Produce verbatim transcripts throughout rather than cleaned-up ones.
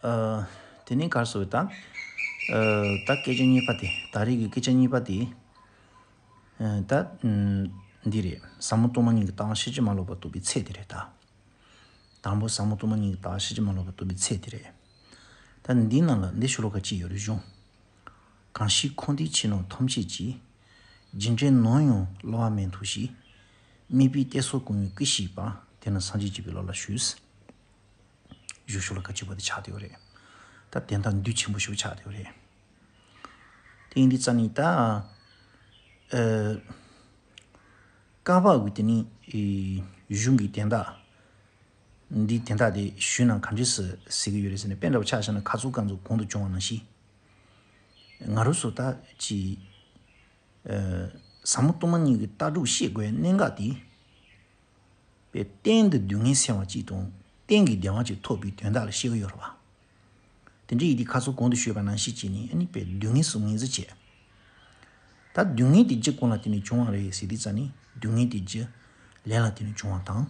ཨ། དེ་ནས་ག་རེ་ཟེར་ད། ཨ། ད་སྐད་ཆ་གཉིས་པ་དེ། ད་རེས་ཀྱི་སྐད་ཆ་གཉིས་པ་དེ། ཨ། ད། ཨམ། འདི་རེད། ཟབ་མོ་སྟོང་པ་ཉིད་ཀྱི་ལྟ་བ་ཕྱིན་ཅི་མ་ལོག་པར་རྟོགས་པའི་ཚད་དེ་རེད་ད། དང་པོ་ཟབ་མོ་སྟོང་པ་ཉིད་ཀྱི་ལྟ་བ་ཕྱིན་ཅི་མ་ལོག་པར་རྟོགས་པའི་ཚད་དེ་རེད། ད་འདིའི་ནང་ལ་འདི་ཤོ་ལོ་ཀ་གཅིག་ཡོད་རེད་གཞུང་། གང་ཞིག་འཁོར་འདས་ཕྱི་ནང་ཐམས་ཅད་ཀྱི། རྒྱུ་འབྲས་ནམ་ཡང་བསླུ་བ་མེད་མཐོང་ཞིང་། དམིགས་པའི་གཏད་སོ་གང་ཡིན་ཀུན་ཞིག་པ། དེ་ནི་སངས་རྒྱས་བྱེད་པའི་བློ་ལ་ཞུགས། གཞུང་ཤོ་ལོ་ཀ་གཅིག་པོ་དེ་ཆགས་བསྡད་ཡོད་རེད། ད་དོན་དག་འདུས་ཆེན་པོ་ཞིག་ཆགས་བསྡད་ཡོད་རེད། དེ་ཡིན་དུས་ཙ་ནི་ད། ཨ། བཀའ་བབས་ཀྱི་དེ་ནི། ཨེ། གཞུང་གི་དོན་དག་འདིའི་དོན་དག་དེ་ཞུས་ན་ག་འདྲས་སེ་ཟེར་གྱི་ཡོད་རེད་ཟེར་ན། དཔེ་འདྲ་པོ་ཆ་བཞག་ན་ཁ་ཚུགས་རྐང་ཚུགས་གོང་དུ་བྱུང་བ་ནང་བཞིན། ང་རང་ཚོ་ད་ཅི། ཨ། ཟབ་མོ་སྟོང་པ་ཉིད་ཀྱི་ལྟ་གྲུབ་ཤེས་དགོས་གནད་འགག་དེ། པའི་གཏན་དུ་སྡུག་བསྔལ་སེལ་བ་གཅིག་དང་གཏན་གྱི་བདེ་བ་གཅིག་ཐོབ་པའི་དོན་དག་ལ་བཤད་ཀྱི་ཡོད་རེད་པ། དེ་འདྲ་ཡིན་དུས་ཁ་སང་གོང་དུ་ཞུས་པ་ནང་བཞིན་བྱས་ནས་ཨ་ནི་པའི་སྡུག་བསྔལ་གསུམ་ངོས་འཛིན་བྱས། ད་སྡུག་བསྔལ་དེ་རྒྱུ་གང་ལ་བརྟེན་ནས་བྱུང་བ་རེད་ཟེར་དུས་ཙ་ནི། སྡུག་བསྔལ་དེ་རྒྱུ་ལས་ལ་བརྟེན་ནས་བྱུང་བ་དང་།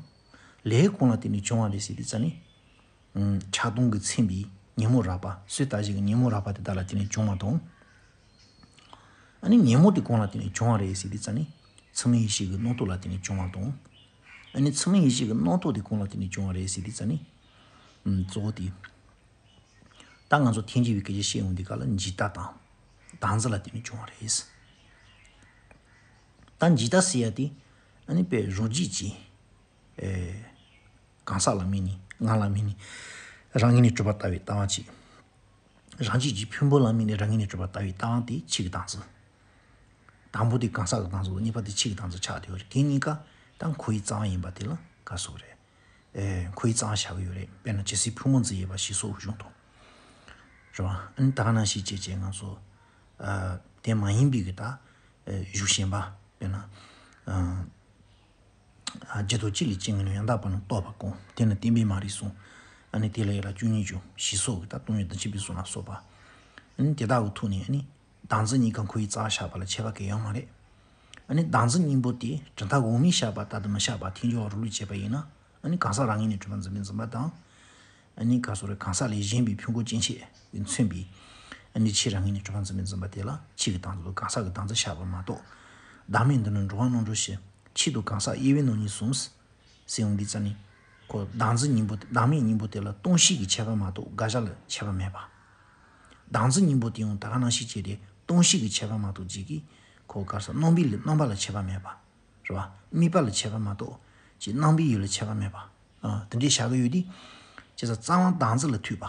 ལས་གང་ལ་བརྟེན་ནས་བྱུང་བ་རེད་ཟེར་དུས་ཙ་ནི། ཨུམ། ཆགས་སྡང་གིས་ཚིམ་པའི་ཉོན་མོངས་རགས་པ། སོས་དལ་བྱེད་ཀྱི་ཉོན་མོངས་རགས་པ་དེ་དག་ལ་བརྟེན་ནས་བྱུང་བ་དང་། ཨ་ནི་ཉོན་མོངས་དེ་གང་ལ་བརྟེན་ནས་བྱུང་བ་རེད་ཟེར་དུས་ཙ་ནི། ཚད་མེད་ཡེ་ཤེས་ཀྱི་རྣམ་རྟོག་ལ་བརྟེན་ནས་བྱུང་བ་དང་། ཨ་ནི་ཚད་མེད་ཡེ་ཤེས་ཀྱི་རྣམ་རྟོག་དེ་གང་ལ་བརྟེན་ནས་བྱུང་བ་རེད་ཟེར་དུས་ཙ་ནི། ཨུམ། གཙོ་བོ་དེ། ད་ང་ཚོ་ཐེངས་གཅིག་པའི་སྐད་ཆ་བཤད་ཡོང་དུས་སྐབས་ལ་འཇིག་ལྟ་དང་། བདག་འཛིན་ལ་བརྟེན་ནས་བྱུང་བ་རེད། ད་འཇིག་ལྟ་ཟེར་ཡ་དེ། ཨ་ནི་པའི་རང་རྒྱུད་ཀྱི། ཨེ། གང་ཟག་ལ་དམིགས་ནས། ང་ལ་དམིགས་ནས། རང་ངོས་ནས་གྲུབ་པ་ལྟ་བུའི་ལྟ་བ་གཅིག་རང་རྒྱུད་ཀྱི་ཕུང་པོ་ལ་དམིགས་ནས་རང་ངོས་ནས་གྲུབ་པ་ལྟ་བུའི་ལྟ་བ་དེ་གཅིག་གི་བདག་འཛིན། དང་པོ་དེ་གང་ཟག་གི་བདག་འཛིན། གཉིས་པ་དེ་ཕྱི་གི་བདག་འཛིན་ཆགས་བསྡད་ཡོད་རེད། དེ་གཉིས་ཀ་ད་འཁོར་བའི་རྩ་བ་ཡིན་པ་དེ་ལ་ག་རེ་ཟེར་དགོས་རེད། ཨེ། འཁོར་བའི་རྩ་བ་བཞག་གི་ཡོད་རེད། དཔེར་ན་ཇི་སྲིད་ཕུང་པོ་འཛིན་ཡོད་པ་ཞེས་སོགས་གཞུང་དང་། རེད་བ། ཨ་ནི་ད་ག་ནང་བཞིན་བྱས་བྱས་ང་ཚོ། ཨ། དེ་མ་ཡིན་པའི་གི་ད། ཨེ། གཞུང་གཞན་པ། དཔེར་ན། ཨ། ཨ། རྒྱུ་དང་རྐྱེན་ལས་སྐྱེ་ངེས་ལ། ཡང་དག་པར་ནི་རྟོགས་པ་གང་། དེ་ནི་བསྟན་པའི་མ་རིག་གསུམ། ཨ་ནི་དེ་ལ་ཡོད་ལ་བཅུ་གཉིས་འབྱུང་ཞེས་སོགས་ཀྱི་ད་སྟོང་ཉིད་བདེན་བཞིའི་གསུང་ལ་སོགས་པ། ཨ་ནི་དེ་དག་གི་ཐོག་ནས་ཨ་ནི་བདག་འཛིན་གཉིས་ཀ་འཁོར་བའི་རྩ་བ་བཞག་པ་ལ་ཁྱད་པར་གང་ཡང་མ་རེད། ཨ་ནི་བདག་འཛིན་གཉིས་པོ་དེ་གྲུབ་མཐའ་འོག་མས་བཞག་པ་ལྟར་དུ་མི་བཞག་པ་ཐལ་འགྱུར་བ་རུ་ལུགས་བྱས་པ་ཡིན་ན། ཨ་ནི་གང་ཟག་རང་ངོས་ནས་གྲུབ་པར་འཛིན་པའི་འཛིན་པ་དང་། ཨ་ནི་ག་རེ་ཟེར་དགོས་རེད། གང་ཟག་ལས་གཞན་པའི་ཕུང་པོ་སྐྱེ་མཆེད་ཀྱིས་མཚོན་པའི། ཨ་ནི་ཕྱིའི་རང་ངོས་ནས་གྲུབ་པར་འཛིན་པའི་འཛིན་པ་དེ་ལ་ཕྱི་གི་བདག་འཛིན་དང་གང་ཟག་གི་བདག་འཛིན་བཞག་པ་མ་གཏོགས། བདག་མེད་འདི་ནི་འགྲོ་བ་རྣམ་གྲོལ་ཕྱིར། ཕྱི་དང་གང་ཟག་དབྱེ་བས་རྣམ་གཉིས་གསུམ། ཟེར་ཡོང་དུས་ཙ་ནི། ཁོ་བདག་འཛིན་གཉིས་པོ་དེ། བདག་མེད་གཉིས་པོ་དེ་ལ་སྟོང་བཤད་ཀྱི་ཁྱད་པར་མ་གཏོགས་དགག་བྱ་ལ་ཁྱད་པར་མེད་པ། བདག་འཛིན་གཉིས་པོ་དེ་ཡང་ད་ག་ནང་བཞིན་བྱས་ཏེ་སྟོང་བཤད་ཀྱི་ཁྱད་པར་མ་གཏོགས་ཅིག་གིས། ཁོ་ག་རེ་ཟེར། རྣམ་པའི་ལས། རྣམ་པ་ལ་ཁྱད་པར་མེད་པ། རེད་བ། དམིགས་པ་ལ་ཁྱད་པར་མ་གཏོགས། ཅིག་རྣམ་པའི་ཡུལ་ལ་ཁྱད་པར་མེད་པ། ཨ། དེ་འདྲའི་བཞག་གི་ཡོད་དུས། བྱས་ཙང་རྩ་བ་བདག་འཛིན་ལ་ཐུག་པ།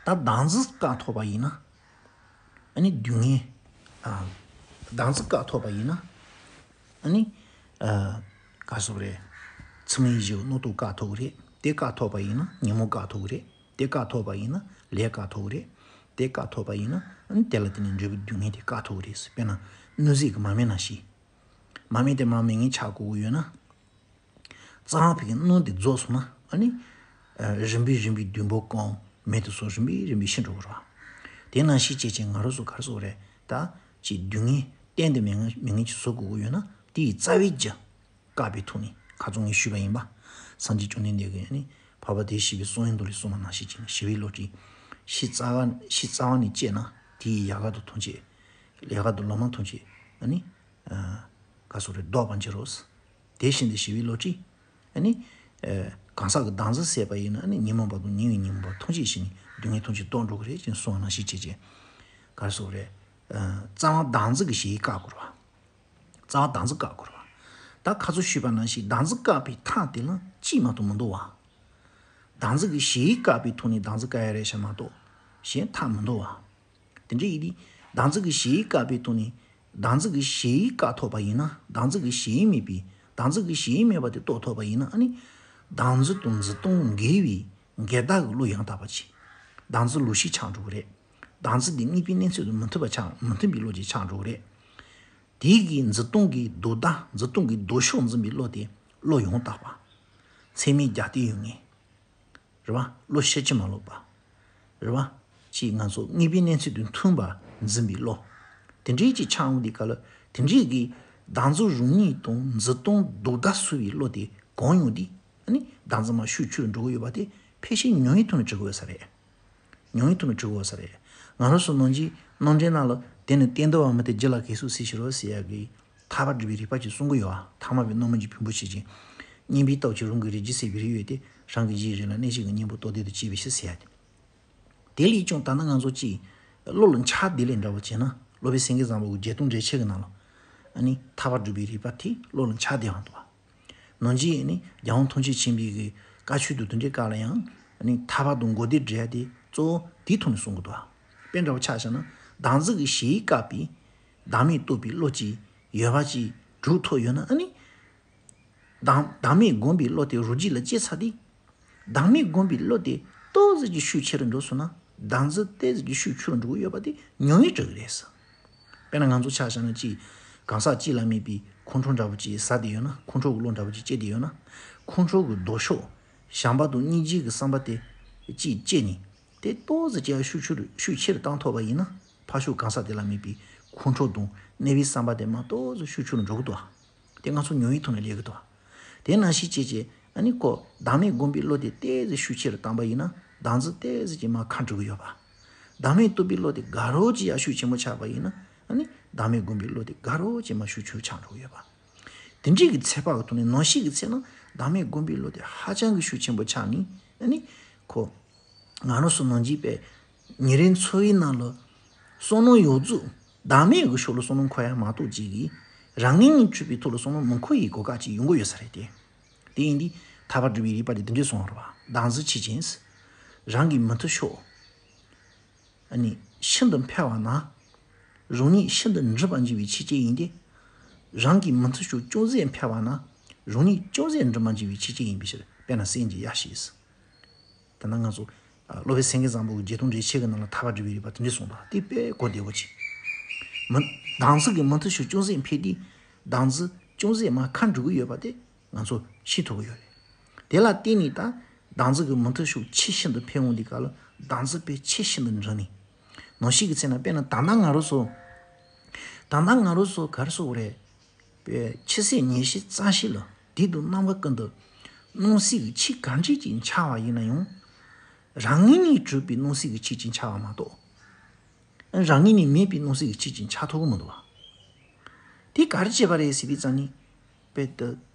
ད་བདག་འཛིན་བཀག་ཐུབ་པ་ཡིན་ན། ཨ་ནི་སྡུག་བསྔལ། ཨ། བདག་འཛིན་བཀག་ཐུབ་པ་ཡིན་ན། ཨ་ནི། ཨ། ག་རེ་ཟེར་དགོས་རེད། ཚད་མེད་ཡེ་ཤེས་རྣམ་རྟོག་བཀག་ཐུབ་ཀྱི་རེད། དེ་བཀག་ཐུབ་པ་ཡིན་ན་ཉོན་མོངས་བཀག་ཐུབ་ཀྱི་རེད། དེ་བཀག་ཐུབ་པ་ཡིན་ན་ལས་བཀག་ཐུབ་ཀྱི་རེད། དེ་བཀག་ཐུབ་པ་ཡིན་ན་ཨ་ནི་དེ་ལ་བརྟེན་ནས་འབྲས་བུ་སྡུག་བསྔལ་དེ་བཀག་ཐུབ་ཀྱི་རེད། དཔེར་ན་སྣུམ་ཟད་ཀྱི་མར་མེ་ནང་བཞིན། མར་མེ་དེ་མར་མེ་ངན་ཆགས་དགོས་ཀྱི་ཡོད་ན། རྩ་བ་ཕ་གིའི་སྣུམ་དེ་རྫོགས་སོང་ན། ཨ་ནི། ཨ། རིམ་པས་རིམ་པས་བདུན་པོ་སྐམ། མེ་དེ་ཚོ་རིམ་པས་རིམ་པས་ཤི་འགྲོ་གི་རེད་བ། དེ་ནང་བཞིན་བྱས་བྱས་ང་རང་ཚོ་ག་རེ་ཟེར་དགོས་རེད། ད་ཅིག་སྡུག་བསྔལ་གཏན་དུ་མེད་ངེས་མེད་ངེས་ཅིག་བཟོ་དགོས་ཀྱི་ཡོད་ན། དེ་ཡི་རྩ་བའི་རྒྱུ་བཀག་པའི་ཐོག་ནས། ཁ་སང་ངས་ཞུས་པ་ཡིན་པ། སངས་རྒྱས་བཅོམ་ལྡན་འདས་ཀྱིས་ཨ་ནི་འཕགས་པ་དེ་ཞི་བའི་གསང་བའི་མདོ་ལས་གསུངས་པ་ནང་བཞིན་བྱས་ནས། ཞི་བའི་བློ་གྲོས་ཕྱི་རྩ་བ། ཕྱི་རྩ་བ་ནས་སྐྱེས་ན་དེ་ཡི་ཡལ་ག་དང་ཐམས་ཅད། ཡལ་ག་དང་ལོ་མ་ཐམས་ཅད་ཨ་ནི། ཨ། ག་རེ་ཟེར་དགོས་རེད། བཟློག་པར་འགྱུར་རོ། དེ་བཞིན་དུ་ཞི་བའི་བློ་གྲོས། ཨ་ནི། ཨ། གང་ཟག་གི་བདག་འཛིན་ཟད་པ་ཡིན་ན། ཨ་ནི་ཉོན་མོངས་པ་དང་ཉེ་བའི་ཉོན་མོངས་པ་ཐམས་ཅད་ཞི་ནས་སྡུག་བསྔལ་ཐམས་ཅད་དག་འགྲོ་གི་རེད་ཅེས་གསུངས་པ་ནང་བཞིན་བྱས་བྱས། ག་རེ་ཟེར་དགོས་རེད། ཨ། རྩ་བ་བདག་འཛིན་གྱི་གཞི་བཀག་དགོས་རེད་བ། རྩ་བ་བདག་འཛིན་བཀག་དགོས་རེད་བ། ད་ཁ་སང་ཞུས་པ་ནང་བཞིན་བདག་འཛིན་བཀག་པའི་ཐབས་དེ་ལ་གཅིག་མ་གཏོགས་མི་འདུག་བ། བདག་འཛིན་གྱི་གཞི་བཀག་པའི་ཐོག་ནས་བདག་འཛིན་བཀག་ཡ་རེད་ཤག་མ་གཏོགས་གཞན་ཐབས་མི་འདུག་བ། དེ་འདྲ་ཡིན་དུས་བདག་འཛིན་གྱི་གཞི་བཀག་པའི་ཐོག་ནས། བདག་འཛིན་གྱི་གཞི་བཀག་ཐུབ་པ་ཡིན་ན། བདག་འཛིན་གྱི་གཞི་མེད་པའི། བདག་འཛིན་གྱི་གཞི་མེད་པ་དེ་རྟོགས་ཐུབ་པ་ཡིན་ན། ཨ་ནི། བདག་འཛིན་དང་འཛིན་སྟངས་འགལ་བའི་འགལ་ཟླ་གི་བློ་ཡང་དག་པ་ཅིག་བདག་འཛིན་ལོག་ཤེས་ཆགས་འགྲོ་གི་རེད། བདག་འཛིན་དེ་དམིགས་པའི་གནས་ཚུལ་དང་མི་མཐུན་པ་ཆགས། མི་མཐུན་པའི་བློ་ཅིག་ཆགས་འགྲོ་གི་རེད། དེ་གི་འཛིན་སྟངས་ཀྱི་ལྡོག་ཟླ། འཛིན་སྟངས་ཀྱི་ལྡོག་ཕྱོགས་འཛིན་པའི་བློ་དེ་བློ་ཡང་དག་པ། ཚད་མའི་རྒྱབ་རྟེན་ཡོད་མཁན། རེད་བ། བློ་ཕྱིན་ཅི་མ་ལོག་པ། རེད་བ། ཅིག་ང་ཚོ་དམིགས་པའི་གནས་ཚུལ་དང་མཐུན་པ་འཛིན་པའི་བློ། དེ་འདྲའི་ཅིག་ཆགས་འོང་དུས་སྐབས་ལ། དེ་འདྲའི་གི་བདག་འཛིན་རང་ཉིད་དང་འཛིན་སྟངས་ལྡོག་ཟླ་བཟོ་བའི་བློ་དེ་གང་ཡོང་དུས། ཨ་ནི་བདག་འཛིན་མར་ཤུགས་ཆེ་རུ་འགྲོ་གི་ཡོད་པ་དེ། ཕལ་ཆེར་ཉུང་བའི་ཐོག་ནས་འགྲིག་གི་ཡོད་ས་རེད། ཉུང་བའི་ཐོག་ནས་འགྲིག་གི་ཡོད་ས་རེད། ང་རང་ཚོ་ནང་གི་རྣམ་འགྲེལ་ནང་ལ་དེ་ནི་གཏན་འདུ་བ་མི་དེ་རྒྱུད་ལ་གེགས་སོ་སྲིད་ཕྱིར་རོ་ཟེར་ཡག་གི་ཐར་པ་སྒྲུབ་པའི་རིགས་པ་ཅིག་གསུང་གི་ཡོད་ཨ། ཐ་མལ་པའི་རྣམ་སྨིན་གྱི་ཕུང་པོ་ཆེ་ཅན། སྙིང་པོའི་སྟོབས་ཀྱིས་རང་གི་རིགས་ཀྱི་སྲེད་པའི་རིགས་ཡོད་དེ། རང་གི་རྗེས་རིགས་ལ་གནས་ཤིང་གི་གཉེན་པོ་རྟོགས་ལྡན་དུ་བྱེད་པའི་ཕྱིར་ཟེར་ཡ་དེ། དེ་ལས་ཀྱང་ད་ནི་ང་ཚོ་ཅིག་བློ་ལ་འཆར་བདེ་ལས་འདྲ་བོ་བྱས་ན། སློབ་དཔོན་སེང་གེ་བཟང་པོ་གི་བརྒྱད་སྟོང་འགྲེལ་ཆེན་གྱི་ནང་ལ། ཨ་ནི་ཐར་པ་སྒྲུབ་པའི་རིགས་པ་དེ་བློ་ལ་འཆར་བདེ་བ་འདུག་བ། ནང་གི་ནི་རྒྱལ་དབང་ཐམས་ཅད་མཁྱེན་པའི་གི་བཀའ་ཆོས་དུ་དེ་འདྲའི་སྐབས་ལ་ཡང་ཨ་ནི་ཐར་པ་དང་གོ་བདེ་འབྲེལ་དེ་གཙོ་བོ་དེའི་ཐོག་ནས་གསུང་གི་འདུག་བ། དཔེ་འདྲ་བོ་ཆ་བཞག་ན་བདག་འཛིན་གྱི་གཞིས་བཀག་པའི་བདག་མེད་རྟོགས་པའི་བློ་ཅིག་ཡོད་པ་ཅིག་སྒྲུབ་ཐུབ་ཡོད་ན། ཨ་ནི་བདག་བདག་མེད་སྒོམ་པའི་བློ་དེ་རང་རྒྱུད་ལ་སྐྱེས་ཚར་དུས། བདག་མེད་སྒོམ་པའི་བློ་དེ་ཏོག་ཙམ་གྱིས་ཤུགས་ཆེ་རུ་འགྲོ་སོང་ན། བདག་འཛིན་ཏོག་ཙམ་གྱིས་ཤུགས་ཆུང་རུ་འགྲོ་གི་ཡོད་པ་དེ་ཉུང་བས་གྲུབ་ཀྱི་རེད་ཟེར། དཔེར་ན་ང་ཚོ་ཆ་བཞག་ན་ཅིག་གང་ཟག་གཅིག་ལ་དམིགས་པའི་ཁོང་ཁྲོ་འདྲ་བོ་ཅིག་ཟ་བསྡད་ཡོད་ན། ཁོང་ཁྲོ་གི་བློ་འདྲ་བོ་ཅིག་སྐྱེས་བསྡད་ཡོད་ན། ཁོང་ཁྲོ་གི་ལྡོག་ཕྱོགས་བྱམས་པ་དང་སྙིང་རྗེ་གི་བསམ་པ་དེ་ཅིག་སྐྱེས་ནས། དེ་ཏོག་ཙམ་ཅིག་ཤུགས་ཆུང་རུ་ཤུགས་ཆེ་རུ་བཏང་ཐུབ་པ་ཡིན་ན། ཕར་ཕྱོགས་གང་ཟག་དེ་ལ་དམིགས་པའི་ཁོང་ཁྲོ་དང་གནོད་པའི་བསམ་པ་དེ་མར་ཏོག་ཙམ་ཤུགས་ཆུང་རུ་འགྲོ་གི་འདུག་ཨ། དེ་ང་ཚོ་ཉུང་བའི་ཐོག་ནས་ལས་ཀྱི་འདུག་བ། དེ་ནང་བཞིན་བྱས་བྱས་ཨ་ནི་ཁོ་བདག་མེད་སྒོམ་པའི་བློ་དེ་ཏོག་ཙམ་ཤུགས་ཆེ་རུ་བཏང་པ་ཡིན་ན། བདག་འཛིན་ཏོག་ཙམ་ཅིག་མར་ཁ་འགྲོ་གི་ཡོད་པ། བདག་མེད་རྟོགས་པའི་བློ་དེ་དགའ་རབ་ཅིག་ཡར་ཤུགས་ཆེན་པོ་ཆགས་པ་ཡིན་ན། ཨ་ནི་བདག་མེད་སྒོམ་པའི་བློ་དེ་དགའ་རབ་ཅིག་མར་ཤུགས་ཆུང་ཆགས་འགྲོ་གི་ཡོད་པ། དེ་འདྲའི་གི་ཚད་པ་གི་ཐོག་ནས་ནང་བཞིན་གྱི་ཚེ་ན་བདག་མེད་སྒོམ་པའི་བློ་དེ་ཧ་ཅང་གི་ཤུགས་ཆེན་པོ་ཆགས་ནས། ཨ་ནི་ཁོ་ང་རང་ཚོ་ནང་བཞིན་པའི་ཉིན་རེའི་འཚོ་བའི་ནང་ལ་བསམ་བློ་ཡོད་ཚུལ་བདག་མེད་ཀྱི་ཕྱོགས་ལ་བསམ་བློ་འཁོར་ཡ་མ་གཏོགས་ཅིག་གིས། རང་ངོས་ནས་གྲུབ་པའི་ཐོག་ལ་བསམ་བློ་མི་འཁོར་ཡའི་གོ་སྐབས་ཅིག་ཡོང་གི་ཡོད་ས་རེད་དེ། དེ་ཡིན་དུས་ཐར་པ་སྒྲུབ་པའི་རིགས་པ་དེ་འདི་འདྲས་གསུངས་པ་རེད་བ། བདག་འཛིན་ཆེ་ཅིང་། རང་གི་མི་མཐུན་ཕྱོགས་ཨ་ནི་ཤིན་ཏུ་འཕེལ་བ་ན། རང་ཉིད་ཤིན་ཏུ་འགྲིབ་པར་འགྱུར་བའི་ཆོས་ཅན་ཡིན་ཏེ། རང་གི་མི་མཐུན་ཕྱོགས་ཅུང་ཟད་འཕེལ་བ་ན། རང་ཉིད་ཅུང་ཟད་འགྲིབ་པར་འགྱུར་བའི་ཆོས་ཅན་ཡིན་པའི་ཕྱིར། དཔེར་ན་སེམས་ཀྱི་ཡ་ཞེས། ད་ནང་ང་ཚོ་ཨ་སློབ་དཔོན་སེང་གེ་བཟང་པོ་གི་བརྒྱད་སྟོང་འགྲེལ་ཆེན་གྱི་ནང་ལ་ཐར་པ་སྒྲུབ་པའི་རིགས་པ་དེ་འདྲས་གསུངས་པ་དེ་དཔེ་གོ་བདེ་བོ་ཅིག་མི་བདག་འཛིན་གྱི་མི་མཐུན་ཕྱོགས་ཅུང་ཟད་འཕེལ་དུས། བདག་འཛིན་ཅུང་ཟད་མར་ཁ་འགྲོ་གི་ཡོད་པ་དེ་ང་ཚོ་ཤེས་ཐུབ་ཀྱི་ཡོད་རེད། དེ་ལ་བརྟེན་ནས་ད་བདག་འཛིན་གྱི་མི་མཐུན་ཕྱོགས་ཆེས་ཤིན་ཏུ་འཕེལ་འོང་དུས་སྐབས་ལ། བདག་འཛིན་དཔེ་ཆེས་ཤིན་ཏུ་འགྲིབ་ནས། ནང་བཞིན་གྱི་ཚེ་ན་དཔེར་ན་ད་ལྟ་ང་རང་ཚོ། ད་ལྟ་ང་རང་ཚོ་ག་རེ་ཟེར་དགོས་རེད། པའི་ཕྱི་གསལ་ཉེར་ཞི་རྩ་ཤེ་ལ་དུས་དང་རྣམ་པ་ཀུན་ཏུ་སྣང་སྲིད་ཀྱི་ཆོས་གང་འདྲ་ཅིག་འཆར་བ་ཡིན་ན་ཡང་། རང་ངོས་ནས་གྲུབ་པའི་སྣང་སྲིད་ཀྱི་ཆོས་ཅིག་འཆར་བ་མ་གཏོགས། རང་ངོས་ནས་མེད་པའི་སྣང་སྲིད་ཀྱི་ཆོས་ཅིག་འཆར་ཐུབ་ཀྱི་མི་འདུག་བ། དེ་ག་རེ་བྱས་པ་རེད་ཟེར་བའི་ཙང་ནི། དཔེ་དེ་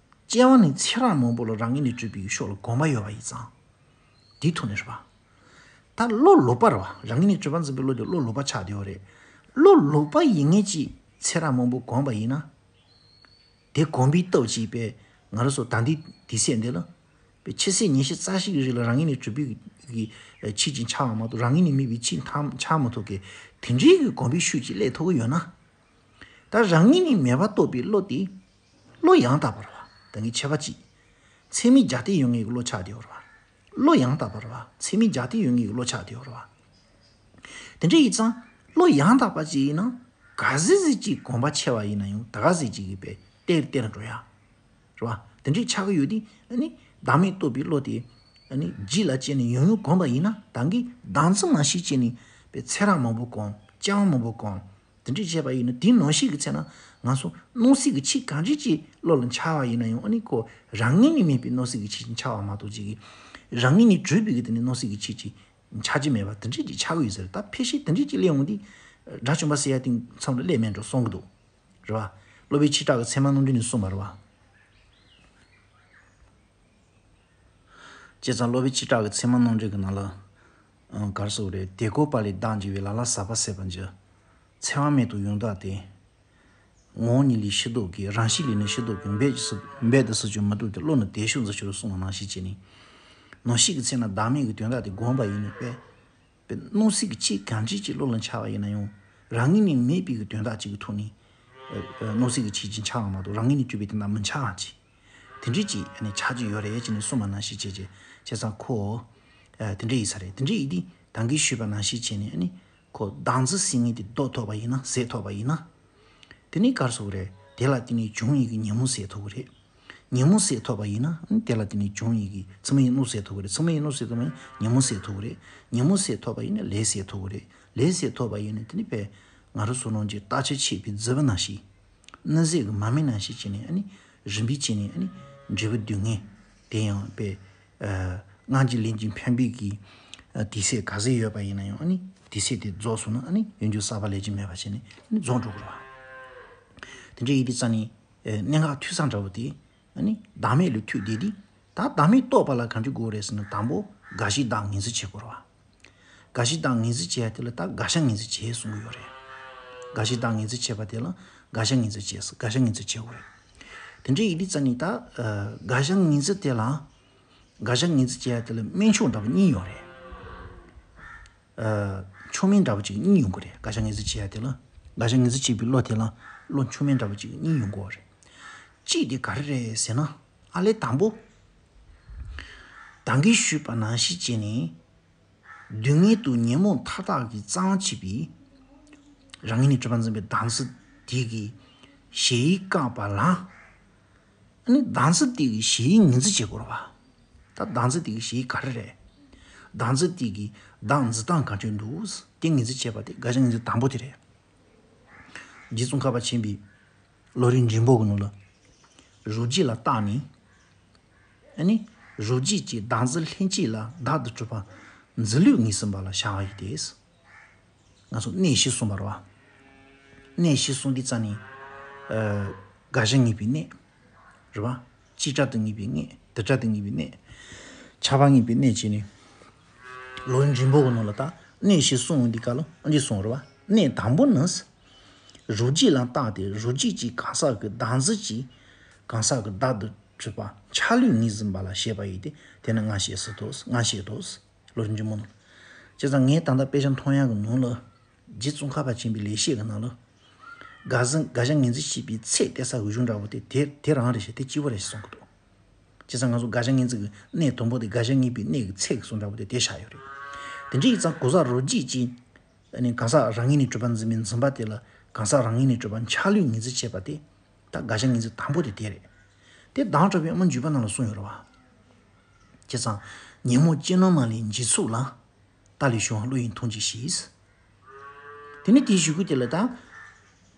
སྐྱེ་བ་ནས་ཚེ་རབས་མང་པོ་ལ་རང་ངོས་ནས་གྲུབ་པའི་ཕྱོགས་ལ་གོམས་པ་ཡོད་པ་ཡིན་ཙང་། དེའི་ཐོག་ནས་རེད་པ། ད་བློ་ལོག་པ་རེད་པ། རང་ངོས་ནས་གྲུབ་པ་འཛིན་པའི་བློ་དེ་བློ་ལོག་པ་ཆགས་བསྡད་ཡོད་རེད། བློ་ལོག་པ་ཡིན་མཁན་གྱིས་ཚེ་རབས་མང་པོ་གོམས་པ་ཡིན་ན། དེ་གོམས་པའི་སྟོབས་ཀྱིས་པས་ང་རང་ཚོ་ད་ལྟའི་དུས་ཚོད་འདི་ལ། པའི་ཕྱི་གསལ་ཉེར་ཞི་རྩ་ཤེ་གི་རིགས་ལ་རང་ངོས་ནས་གྲུབ་པའི་གི་ཆོས་ཅིག་འཆར་བ་མ་གཏོགས། རང་ངོས་ནས་མེད་པའི་ཆོས་ཐམས་འཆར་མི་ཐུབ་མཁན་དེ་འདྲའི་གི་གོམས་པའི་ཤུགས་ཀྱིས་སླེབས་ཐུབ་ཀྱི་ཡོད་ན། ད་རང་ངོས་ནས་མེད་པ་རྟོགས་པའི་བློ་དེ། བློ་ཡང་དག་པ་རེད་པ། ད་ངས་ཁྱད་པར་གཅིག་ཚད་མའི་རྒྱ་སྟེང་ཡོད་མཁན་གྱི་བློ་ཆགས་བསྡད་ཡོད་རེད་པ། བློ་ཡང་དག་པ་རེད་པ། ཚད་མའི་རྒྱ་སྟེང་ཡོད་མཁན་གྱི་བློ་ཆགས་བསྡད་ཡོད་རེད་པ། དེ་འདྲ་ཡིན་ཙང་། བློ་ཡང་དག་པ་ཅིག་ཡིན་ན། ག་ཚོད་ཅིག་གོམས་པ་ཆེ་བ་ཡིན་ན་ཡང་། ད་ག་ཚོད་ཅིག་གིས་པས་གཏེར་གཏེར་འགྲོ་ཡ། རེད་པ། དེ་འདྲའི་ཆགས་ཀྱི་ཡོད་དུས། ཨ་ནི་བདག་མེད་རྟོགས་པའི་བློ་དེ། ཨ་ནི་རྒྱུད་ལ་སྐྱེས་ནས་ཡང་ཡང་གོམས་པ་ཡིན་ན། ད་གིན་བདག་འཛིན་ནང་བཞིན་བྱས་ནས་པའི་ཚེ་རབས་མང་པོ་གོམས། སྐྱེ་བ་མང་པོ་གོམས། དེ་འདྲ་བྱས་པ་ཡིན་ན། དེའི་ནང་བཞིན་གྱི་ཚེ་ན་ང་ཚོ་སྣང་སྲིད་ཀྱི་ཆོས་གང་འདྲ་ཅིག་བློ་ལ་འཆར་བ་ཡིན་ན་ཡང་། ཨ་ནི་ཁོ་རང་ངོས་ནས་མེད་པའི་སྣང་སྲིད་ཀྱི་ཆོས་ཅིག་འཆར་བ་མ་གཏོགས་ཅིག་གིས། རང་ངོས་ནས་གྲུབ་པའི་གི་དེ་ནི་སྣང་སྲིད་ཀྱི་ཆོས་ཅིག་འཆར་གྱི་མེད་པ་དེ་འདྲ་ཅིག་ཆགས་ཀྱི་ཡོད་ཟེར། ད་ཕལ་ཆེར་དེ་འདྲ་ཅིག་སླེབས་འོང་དུས། དགྲ་བཅོམ་པ་ཟེར་ཡ་དེ་མཚམས་ལ་སླེབས་མེད་འགྲོ་གསུང་གི་འདུག་རེད་པ། སློབ་དཔོན་ཆོས་གྲགས་ཀྱི་ཚད་མ་རྣམ་འགྲེལ་ནས་གསུངས་པ་རེད་པ། བྱས་ཙང་སློབ་དཔོན་ཆོས་གྲགས་ཀྱི་ཚད་མ་རྣམ་འགྲེལ་གྱི་ནང་ལ། ཨང་། ག་རེ་ཟེར་དགོས་རེད། དེ་འཁོར་བ་ལས་བདག་འབྱེ་བས། ལ་ལ་ཟག་པ་ཟད་པར་འགྱུར། འཚེ་བ་མེད་དང་ཡང་དག་དེ། ངོ་བོ་ཉིད་ལས་ཕྱིར་ལྡོག་གི། རང་བཞིན་ལས་ནི་ཕྱིར་ལྡོག་གི། རྦད་ཀྱི་སུ་རྦད་དུ་སུ་ཀྱང་མི་ལྡོག་སྟེ། བློ་ནི་དེ་ཤོག་འཛིན་ཕྱིར་རོ་གསུངས་པ་ནང་བཞིན་བྱས་ནས། ནང་བཞིན་གྱི་ཚེ་ན་བདག་མེད་ཀྱི་དོན་དག་དེ་བསྒོམས་པ་ཡིན་ནས་པས། པའི་སྣང་སྲིད་ཀྱི་ཆོས་གང་འདྲ་ཅིག་བློ་ལ་འཆར་བ་ཡིན་ན་ཡང་། རང་ངོས་ནས་མེད་པའི་གི་དོན་དག་ཅིག་གི་ཐོག་ནས། ཨ་ཨ་སྣང་སྲིད་ཀྱི་ཆོས་ཅིག་འཆར་བ་མ་གཏོགས། རང་ངོས་ནས་གྲུབ་པའི་དོན་དག་མི་འཆར་བ་ཅིག་དེ་འདྲ་ཅིག་ཨ་ནི་ཆགས་ཀྱི་ཡོད་རེད་ཅེས་ནས་གསུངས་པ་ནང་བཞིན་བྱས་བྱས། བྱས་ཙང་ཁོ་ཨ་དེ་འདྲ་ཡིན་ས་རེད། དེ་འདྲ་ཡིན་དུས་ད་གིན་ཞུས་པ་ནང་བཞིན་བྱས་ནས། ཨ་ནི་ཁོ་བདག་འཛིན་ཟེར་མཁན་དེ་ལྡོག་ཐུབ་པ་ཡིན་ན། ཟད་ཐུབ་པ་ཡིན་ན། དེ་ནི་ག་རེ་ཟེར་དགོས་རེད། དེ་ལ་བརྟེན་ནས་བྱུང་བའི་གི་ཉོན་མོངས་ཟད་ཐུབ་ཀྱི་རེད། ཉོན་མོངས་ཟད་ཐུབ་པ་ཡིན་ན། དེ་ལ་བརྟེན་ནས་བྱུང་བའི་གི་མཚན་མོ་ཡི་གནོད་ཟད་ཐུབ་ཀྱི་རེད། མཚན་མོ་ཡི་གནོད་ཟད་ཐུབ་པ་ཡིན་ན་ཉོན་མོངས་ཟད་ཐུབ་ཀྱི་རེད། ཉོན་མོངས་ཟད་ཐུབ་པ་ཡིན་ན་ལས་ཟད་ཐུབ་ཀྱི་རེད། ལས་ཟད་ཐུབ་པ་ཡིན་ན་དེ་ནི་པས་ང་རང་ཚོ་ནང་གི་རྟག་ཆད་ཆད་པའི་རྫི་བོ་ནང་བཞིན། གནོད་བྱེད་ཀྱི་མ་རྨོས་ནང་བཞིན་བྱས་ནས། ཨ་ནི་རིམ་པས་བྱས་ནས། ཨ་ནི་འབྲས་བུ་སྡུག་བསྔལ་དེ་ཡང་པས། ཨ་ སྔར་གྱི་ལན་གྱི་འཕེན་པའི་གི་ཨ་དུས་ཚོད་ག་ཚོད་ཡོད་པ་ཡིན་ན་ཡང་ཨ་ནི་དུས་ཚོད་དེ་རྫོགས་སོང་ན་ཨ་ནི་ཡོན་རྒྱུ་གསར་པ་ལས་ཀྱི་མེད་པ་བྱས་ནས་ཨ་ནི་རྫོགས་འགྲོ་དགོས་རེད་བ། དེ་འདྲ་ཡིན་དུས་ཙང་ནི་ཨ་གནད་འགག་འཐུས་ཚང་འདྲ་བོ་དེ་ཨ་ནི་བདག་མེད་ལ་འཐུས་བསྡད་དུས། ད་བདག་མེད་རྟོགས་པ་ལ་གང་ཅི་དགོས་རེད་ཟེར་ན། དང་པོ་དགག་གཞི་བདག་ངོས་འཛིན་བྱེད་དགོས་རེད་བ། དགག་གཞི་བདག་ངོས་འཛིན་བྱེད་ཡ་དེ་ལ་ད་དགག་བྱ་ངོས་འཛིན་བྱེད་གསུང་གི་ཡོད་རེད། དགག་གཞི་བདག་ངོས་འཛིན་བྱེད་པ་དེ་ལ་དགག་བྱ་ངོས་འཛིན་བྱེད། དགག་བྱ་ངོས་འཛིན་བྱེད་དགོས་རེད། དེ་འདྲ་ཡིན་དུས་ཙང་ནི་ད་ཨ་དགག་བྱ་ངོས་འཛིན་དེ་ལ། དགག་བྱ་ངོས་འཛིན་བྱེད་ཡ་དེ་ལ་དམན་ཆུང་འདྲ་པོ་གཉིས་ཡོད་རེད། ཨ་མཆོག་དམན་འདྲ་པོ་ཅིག་གཉིས་ཡོང་གི་རེད། དགག་བྱ་ངོས་འཛིན་བྱེད་ཡ་དེ་ལ། དགག་བྱ་ངོས་འཛིན་བྱེད་པའི་བློ་དེ་ལ་བློ་མཆོག་དམན་འདྲ་པོ་ཅིག་གཉིས་ཡོང་གི་ཡོད་རེད། གཅིག་དེ་ག་རེ་རེད་ཟེར་ན། ཨ་ལས་དང་པོ། ད་གིན་ཞུས་པ་ནང་བཞིན་བྱས་ནས། སྡུག་བསྔལ་དང་ཉོན་མོངས་མཐའ་དག་གིས་གཙང་བྱས་པའི་རང་ངོས་ནས་གྲུབ་པར་འཛིན་པའི་བདག་འཛིན་དེ་གི་གཞལ་ཡས་བཀག་པ་ལ། ཨ་ནི་བདག་འཛིན་དེ་གི་གཞལ་ཡས་ངོས་འཛིན་བྱེད་དགོས་རེད་བ། ད་བདག་འཛིན་དེ་གི་གཞལ་ཡས་ག་རེ་རེད། བདག་འཛིན་དེ་གི་བདག་འཛིན་སྟངས་ག་འདྲ་འདུག་དེ་ངོས་འཛིན་བྱེད་པ་དེ་དགག་བྱ་ངོས་འཛིན་དང་པོ་དེ་རེད། རྗེ་ཙོང་ཁ་པ་ཆེན་པོས་ལམ་རིམ་འབྲིང་པོ་གི་ནང་ལ། རང་རྒྱུད་ལ་བརྟགས་ནས། ཨ་ནི་རང་རྒྱུད་ཀྱི་བདག་འཛིན་ལྷན་སྐྱེས་ལ་བདག་ཏུ་གྲུབ་པ་འཛིན་ལུགས་ངོས་ཟིན་པ་ལ་བྱ་བ་ཡིན་ཏེ། ང་ཚོ་གནས་བཞི་གསུངས་པ་རེད་བ། གནས་བཞི་གསུངས་དུས་ཙང་ནས། ཨ་དགག་བྱ་ངེས་པའི་གནས། རེད་བ། སྤྱི་སྒྲ་དང་ངེས་པའི་གནས། སྡུད་སྒྲ་དང་ངེས་པའི་གནས། ཁྱབ་པ་ངེས་པའི་གནས་བྱས་ནས། ལམ་རིམ་འབྲིང་པོ་གི་ནང་ལ་ད་གནས་བཞི་གསུངས་འདི་ག་ལ་འདི་གསུངས་རེད་བ། གནས་དང་པོ་ནི། རང་རྒྱུད་ལ་བརྟགས་ཏེ་རང་རྒྱུད་ཀྱི་གང་ཟག་གི་བདག་འཛིན་གྱི་གང་ཟག་གི་བདག་ཏུ་གྲུབ་པ་ཆ་ལུགས་ངོས་ཟིན་པ་ལ་བྱེད་པ་ཡིན་ཏེ། དེ་ནི་ང་ཞེས་སུ་ཐོགས། ང་ཞེས་ཐོགས། ལམ་རིམ་འབྲིང་པོ་ནང་། བྱས་ཙང་ངས་ད་ལྟ་དཔེ་ཆ་མཐོང་ཡག་གི་ནང་ལ། རྗེ་ཙོང་ཁ་པ་ཆེན་པོའི་ལེགས་བཤད་ཀྱི་ནང་ལ། དགག་བྱ་དགག་བྱ་ངོས་འཛིན་བྱེད་པའི་ཚད་བལྟ་ས་འོས་ཤོས་འདྲ་བོ་དེ་དེ་དེ་རང་རེད་ཤག་དེ་གཅིག་པོ་རེད་ཤག་གསུང་གི་འདུག་བྱས་ཙང་ང་ཚོ་དགག་བྱ་ངོས་འཛིན་གྱི་གནས་དང་པོ་དེ་དགག་བྱ་ངེས་པའི་གནས་ཀྱི་ཚད་ཀྱི་གསུང་འདྲ་བོ་དེ་དེ་བཞག་ཡོད་རེད། དེ་འདྲ་ཡིན་ཙང་གང་ཟག་རང་རྒྱུད་ཀྱི། ཨ་ནི་གང་ཟག་རང་ངོས་ནས་གྲུབ་པར་འཛིན་པའི་འཛིན་པ་དེ་ལ་གང་ཟག་རང་ངོས་ནས་གྲུབ་པ་ཆ་ལུགས་ངོས་འཛིན་བྱེད་པ་དེ། ད་དགག་བྱ་ངོས་འཛིན་དང་པོ་དེ་དེ་རེད། དེ་བདག་གྲགས་པའི་དབུ་མ་འཇུག་པ་ནང་ལ་གསུངས་ཡོད་རེད་བ། བྱས་ཙང་། ཉོན་མོངས་ཅན་སྣོད་མ་ལུས་འཇིག་ཚོགས་ལ། རྟ་ལས་བྱུང་བ་བློ་ཡིས་མཐོང་གྱུར་ཞེས། དེ་ནས་དེའི་གཞུག་གུ་དེ་ལ་ད།